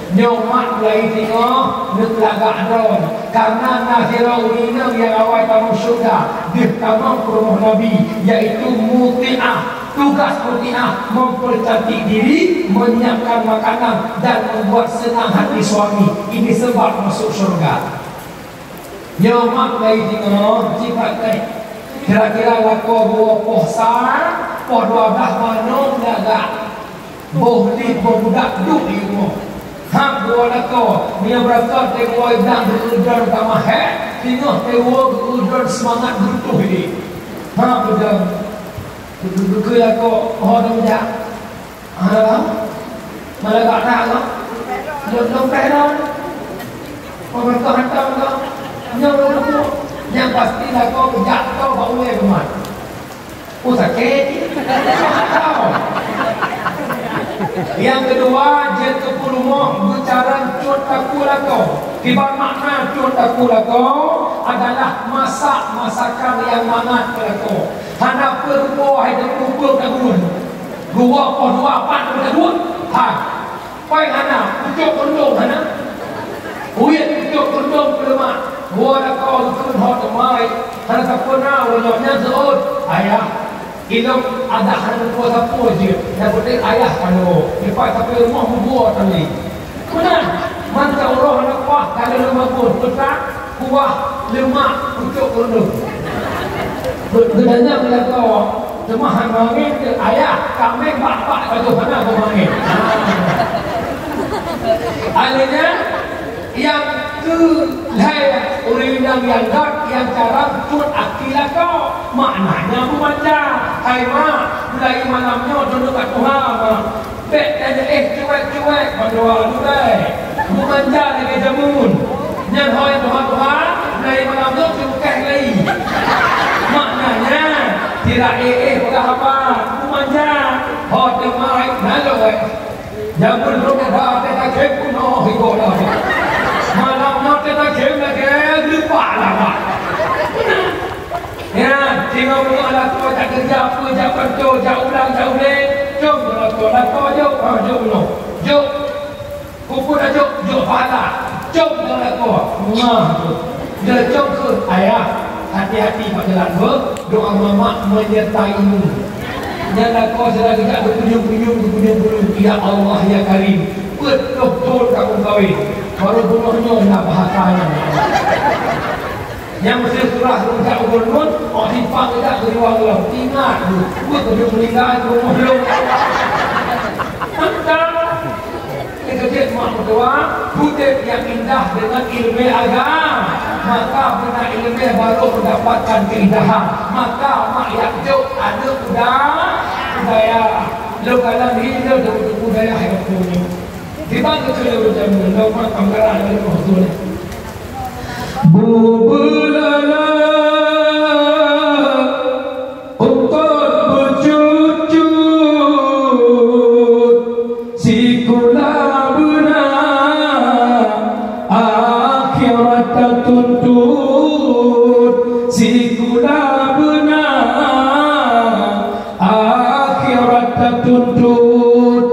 Nyoe mak mulai singoh neupeulagak droe, kareuna na sidroe ureueng inong nyang awai tamong syeuruga, deuh tamong peurumoh Nabi, yaitu mutiah. Tugas mutiah mempercantik diri, menyiapkan makanan, dan membuat senang hati suami. Ini sebab masuk syurga. Nyoe mak mulai singoh jipakai. Kira-kira lakoe bunoe poh sa, poh dua blah manoe lagak. Boh lé boh budak duek di rumoh. Hak dua lakoe, meunyoe beurangkat teungoh idang geuudon tamah hék, singoh teungoh geuudon seumangat beureutoh idéh. Hak beudong. Geukheun lakoe, "Ho dong jak?" "Hana bang." "Malagak that, bang?" "Lôn, lôn péh lôn." "Peumeutoh hantom kah?" "Nyoe lôn peubuet." Nyang pasti lakoe geujak toe bak ulèe keumat. Oh, sakét. Nyang keudua, jeuet keu peurumoh beucara cut takue lakoe. Kiban makna cut takue lakoe adalah masak masakan nyang mangat keu lakoe. Hana peurumoh hai teupeue-peue tagun. Dua poh dua pat tagun. Hai. Pai hana, pucok keureuntong hana. Uyeuen pucok keureuntong Dua lakoe geukheun ho teumai, hana sapeue na uroe nyoe nyan seuôt, "Ayah, ilôn adak hana sapeue-sapeue jeuet, nyang peunteng ayah kanoe, dipat sapeue rumoh mubuo tali." Meunan, mantong uroe hana kuah ka lheueh lôn magun, peutak, kuah, leumak, pucôk keureuneueng. Geutanyoe lakoe, teuma hana angén, "Ayah, kaméng bak-bak ka lheueh hana beumangén." Akhirnya, Nyang keu lhèe ureueng inong nyang göt nyang carông peuet aki lakoe, maknanya beumanja. Hai mak, mulai malam nyoe tundok bak tuha, mak. Bèk tanyoe éh cuek-cuek, bandua lurèe. Beumanja lagèe jameun. Nyan ho nyang tuha-tuha, mulai malam nyoe cukéh lé. Maknanya, sira éh-éh peugah haba, beumanja. Ho teumai, na lôn. Jameun lôn na that teutakém peunoh igoe dah. Malam nyoe teutakém lagèe leupah lama. Ya, singoh beungoh lakoe jak keureuja, peue jak pantô, jak ulang, jak ulèe. Cong lakoe, lakoe jok, ha, jok bunoe. Jok. Keupeue dah jok, jok pahala. Cong lakoe. Nah, tu. Dia cong keu ayah. Hati-hati bak jalan, beuh. Doa mamak menyertaimu. Nyan lakoe sira geujak geupunyueng-punyueng, geupunyueng-punyueng, "Ya Allah, ya Karim, peuet ploh thon ka meukawen, barô bunoe nyoe na bahasa nyan." Nyang meusé surah geujak u gureueng, oh, sifat geujak geuruwang lom. Ingat, beuh, beuh, keuneuk meuninggai, keuneuk lom. Mantap! Keujeuet mak meutuah, udép nyang indah deungon ileumèe agam. Maka beuna ileumèe barô meudapatkan keuindahan. Maka mak jak jok aneuk u da-, u dayah. Lôn kalon hi lôn teupeu u dayah nyang peue nyoe. Kiban keuh lôn jameun, lôn mak kamera lôn moh tu nyoe. Bubeulala. Eungkôt beucut-cut sikula beuna, akhirat tatuntut sikula beuna, akhirat tatuntut.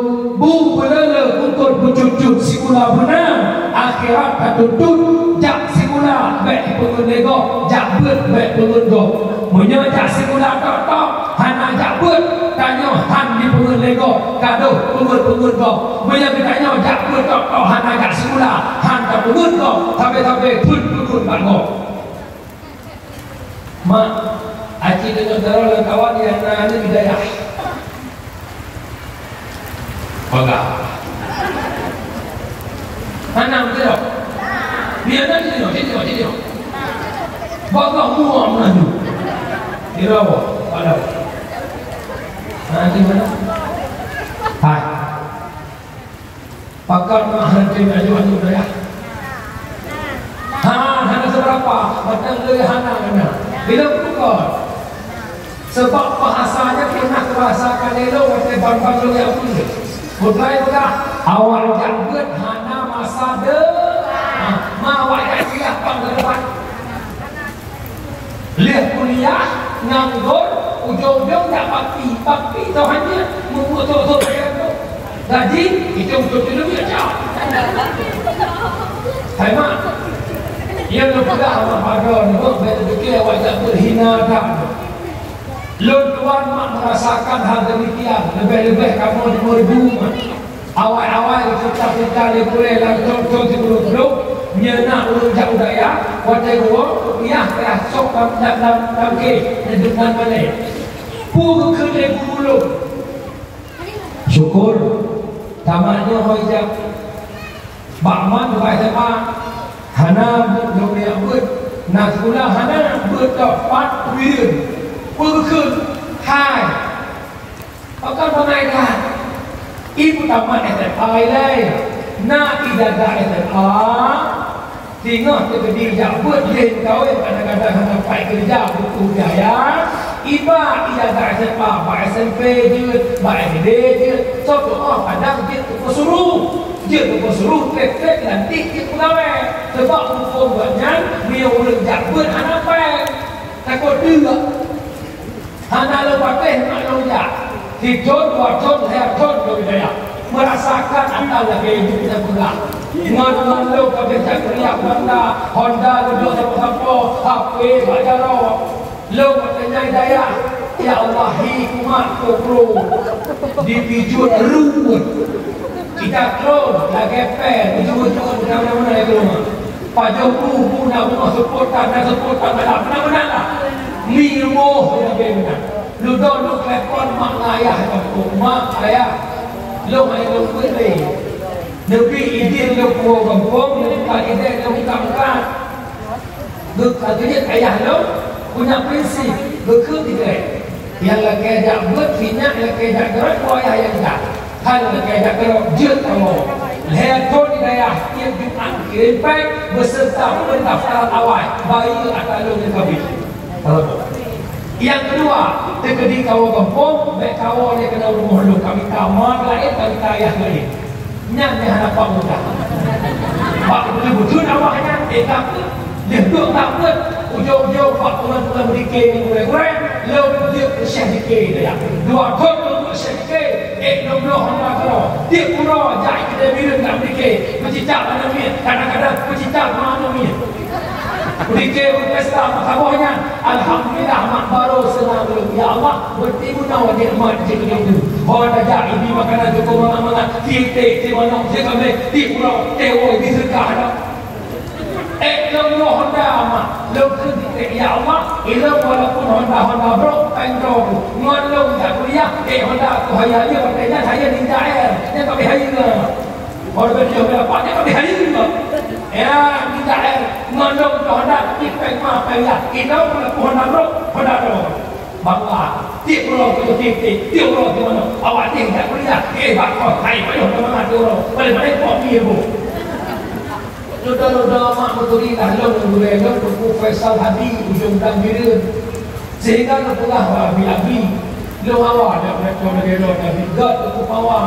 Bubeulala eungkôt beucut-cut sikula beuna, akhirat tatuntut. Jak sikula bèk peungeut lé gob, jak beuet bèk peungeut gob. Meunyoe jak sikula tok-tok, hana jak beuet, tanyoe han jipeungeut lé gob, ka deuh peungeut-peungeut gob. Meunyoe geutanyoe jak beuet tok-tok, hana jak sikula, han tapeungeut gob, sabe-sabe phon peungeut bak gob. Mak, aci tanyoe jaroe lam kawan nyang na aneuk di dayah. Peugah. Hana beutôi. Dia na sini, sini, sini. Peugah mua meunanyu. Kira apa? Pada. Ha, di mana? Hai. Pakon mak hantom ajoh aneuk dayah? Ha, hana seberapa, mantong lé hana, hana. Bila bukon? Sebab bahasa nyan pernah kurasakan lé lôn watèe ban-ban lôn jak beuet. Peugah, awak jak beuet hana masa de-, ha, ma awak jak kuliah bang ke depan. Lheueh kuliah, nganggur, ujong-ujong jak bakti. Bakti toh hana meumusoh-soh lagèe nyan. Gaji, ujong-ujong cileueng jak. Hai mak, nyang lôn peugah mak padon, bèk tapike awak jak beuet hina that. Lôn tuan mak merasakan hal demikian, leubeh-leubeh kamoe di Meureudu, mak. Awai-awai geupeugah-peugah lé gurèe lam thôn-thôn sikureueng-kureueng, nyan na ureueng jak u dayah, watèe geuwoe, payah-payah sôk lam, lam, lam, lam gate, neudeungon malèe. Peue geukheun lé guru lôn? Syukur, tamat nyoe ho ijak. Bak mat bak S M A, hana beuet lôn jak beuet. Na sikula hana beuet tok pat uyeuen. Peue geukheun? Hai. Pakon bangai that? Ibu tamat S M A ilèe, na ijazah S M A, singoh teukeudi jak beuet lé meukawen, kadang-kadang hana pai keureuja buku biaya, iba ijazah S M A bak S M P jeuet, bak S D jeuet, soe tu'oh kadang jeuet teupeusuruh, jeuet teupeusuruh trép-trép lantik jeuet peugawèe. Sabab hukôm gobnyan, meunyoe ureueng jak beuet hana pai, takot deuk. Hana lôn patéh mak lôn jak. Sithôn, dua thôn, lhèe thôn lôn jak. Meurasakan atra lagèe nyoe nyang peugah. Ngon, ngon lôn ka beh jak kuliah Honda, Honda geudong sapo-sapo, H P bak jaroe. Lôn watèe nyan dayah, ya Allah, hi kumat kokro, dipijuet ruet. Ija klon lagèe pèl, ujong-ujong na meunan-meunan lagèe lôn. Pajoh bu, bu na bungoh seupôt that, na seupôt that, na meunan-meunan lah. Mi rumoh lagèe meunan. Lôn dong lôn telepon mak ngon ayah lôn, "Mak, ayah, lôn hai lôn beuet lé." Neubi idin lôn puwoe gampông, lôn buka ideh, lôn buka meukat. Geuka geuliet ayah lôn, punya prinsip, geukheun tigre. Nyang lakèe jak beuet, si nyak lakèe jak keurot, po ayah nyang jak. Hana lakèe jak keurot, jeuet kamoe. Lhèe thôn di dayah, tiep Jumat kirém péng, beserta pendaftaran awai, bayeue atra lôn nyang kabeh. Nyang keudua, teukeudi kawoe gampông, bèk kawoe lé keunoe rumoh lôn, ka mita ma laén, ka mita ayah laén. Nyan nyang hana pak mudah. Bak beutôi-beutôi awak nyan, eh, ka peuet. Lheueh duek ka peuet, ujong-ujong bak ureueng-ureueng meudike ngon gurèe-gurèe, lôn jeuet keu Syekh Dike, ya. Dua thôn lôn jeuet Syekh Dike, eh, lôn bloe Honda keudroe. Tiep uroe jak i keudè Bireuen ka meudike, meucicak aneuk miet, kadang-kadang meucicak ma aneuk miet. Dike meupesta meusaboh nyan, alhamdulillah, mak barô seunang lôn. Ya Allah, beuti bunoe nikmat jeuet keu lôn. Ho tajak ibi makanan jukôi mangat-mangat, tiep-tiep, tiep manok, tiep kaméng, tiep uroe, tiep woe, ibi seudeukah dak. Eh, lôn nyoe Honda, mak. Lôn kheun tiep-tiep, ya Allah, ilôn walaupun Honda, Honda brôk, péng droe bu. Ngon lôn jak kuliah, eh, Honda ku haya, ya, watèe nyan haya Ninja Air. Nyan ka beh haya. Baru beda jauh beda pak, dia kami hari ni, Bang. Ya, minta air. Mandum tu hendak, ipeng ma, peng ya. Kita pun nak pohon nak rok, pohon nak rok. Bangga. Tiap orang tu tiap, tiap, tiap orang di mana. Awak ni tak kuliah. Eh, bak kau, hai, payah mana tu orang. Paling-paling kau ni, Bu. Luda-luda mak beuturi dah long gurèe long Teungku Faisal Hadi ujong Dang Bireuen. Sehingga geupeugah bak abi-abi, lôn awai jak meulakoe lagèe lôn, tapi gèt teupeu pawa.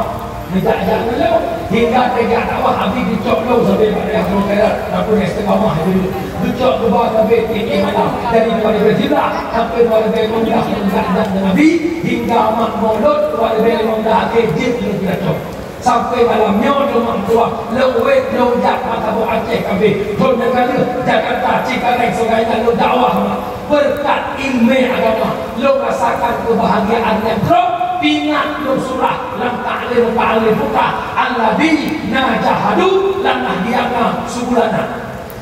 Neujak-jak ngon lôn, hingga teujak dakwah abi geucok lôn sabe bak dayah Pulo Kairat, tapi istiqamah di lôn. Geucok geuba sabe tiep-tiep malam, dari dua ribu sebelas sampai dua ribu lima belas lôn jak-jak ngon abi, hingga mak mulod dua ribu lima belas akhé jeuet lôn geucok. Sampai malam nyoe lôn mak tuah, lôn wet lôn jak mata boh Aceh kabeh. Thôn nyang ka lheueh Jakarta, Cengkareng, Sungai Nyaru dakwah mak. Beureukat ileumèe agama, lôn rasakan keubahagiaan nyang trok, pingat lôn surah lam Ta'lim, Ta'lim Buka, "Alladzina jahadu lanahdiyannahum subulana."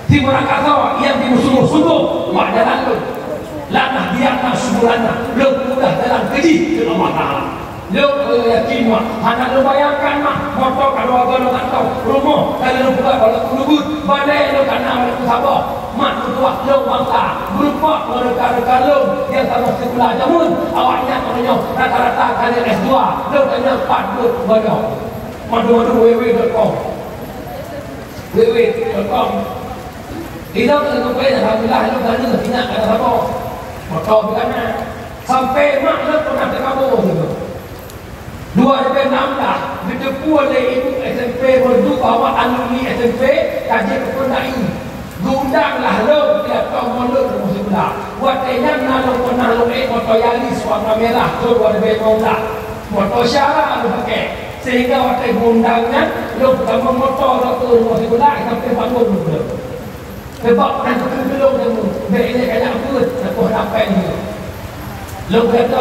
Timeurakasoe nyang jimeusunggoh-sunggoh bak jalan lôn. Lanahdiyannahum subulana, lôn peumudah jalan keu jih keu Allah Taala. Lôn yakin, mak, hana lôn bayangkan, mak, moto ka dua golongan tông, rumoh ka lôn peugah walaupun lugut, balè lôn ka na walaupun saboh. Mak meutuah lôn bangga, meurumpok ngon rekan-rekan lôn nyang ka meuseukula jameun, awaknyan uroe nyoe rata-rata ka lheueh S dua, lôn tanyong pat buet uroe nyoe. Madu-madu W W dot com. W W dot com. Ilôn ka geupeu, alhamdulillah, ilôn ka lheueh sinyak ka saboh. Moto pih ka na. Sampai mak lôn peunah teukamoe sigoe. Dua ribu enam belas, geuteupeue lé ibu S M P Merdu bahwa alumni S M P ka jeuet keu dai. Geuundang lah lôn, tiep thôn mulod rumoh sikula. Watèe nyan na lôn peunah lôn ék moto Yaris warna merah, thôn dua ribu lima belas. Moto syara lôn pakè. Sehingga watèe geuundang nyan, lôn peutamong moto lôn keu rumoh sikula, sampai bangun lôn. Sebab kan keu lôn nyan, bèk ilèe kajak beuet, saboh lapèe nyoe. Lôn kata,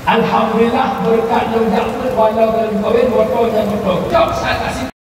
alhamdulillah, beureukat lôn jak beuet, walau lôn kawin, moto nyan moto. Cok, saya kasih.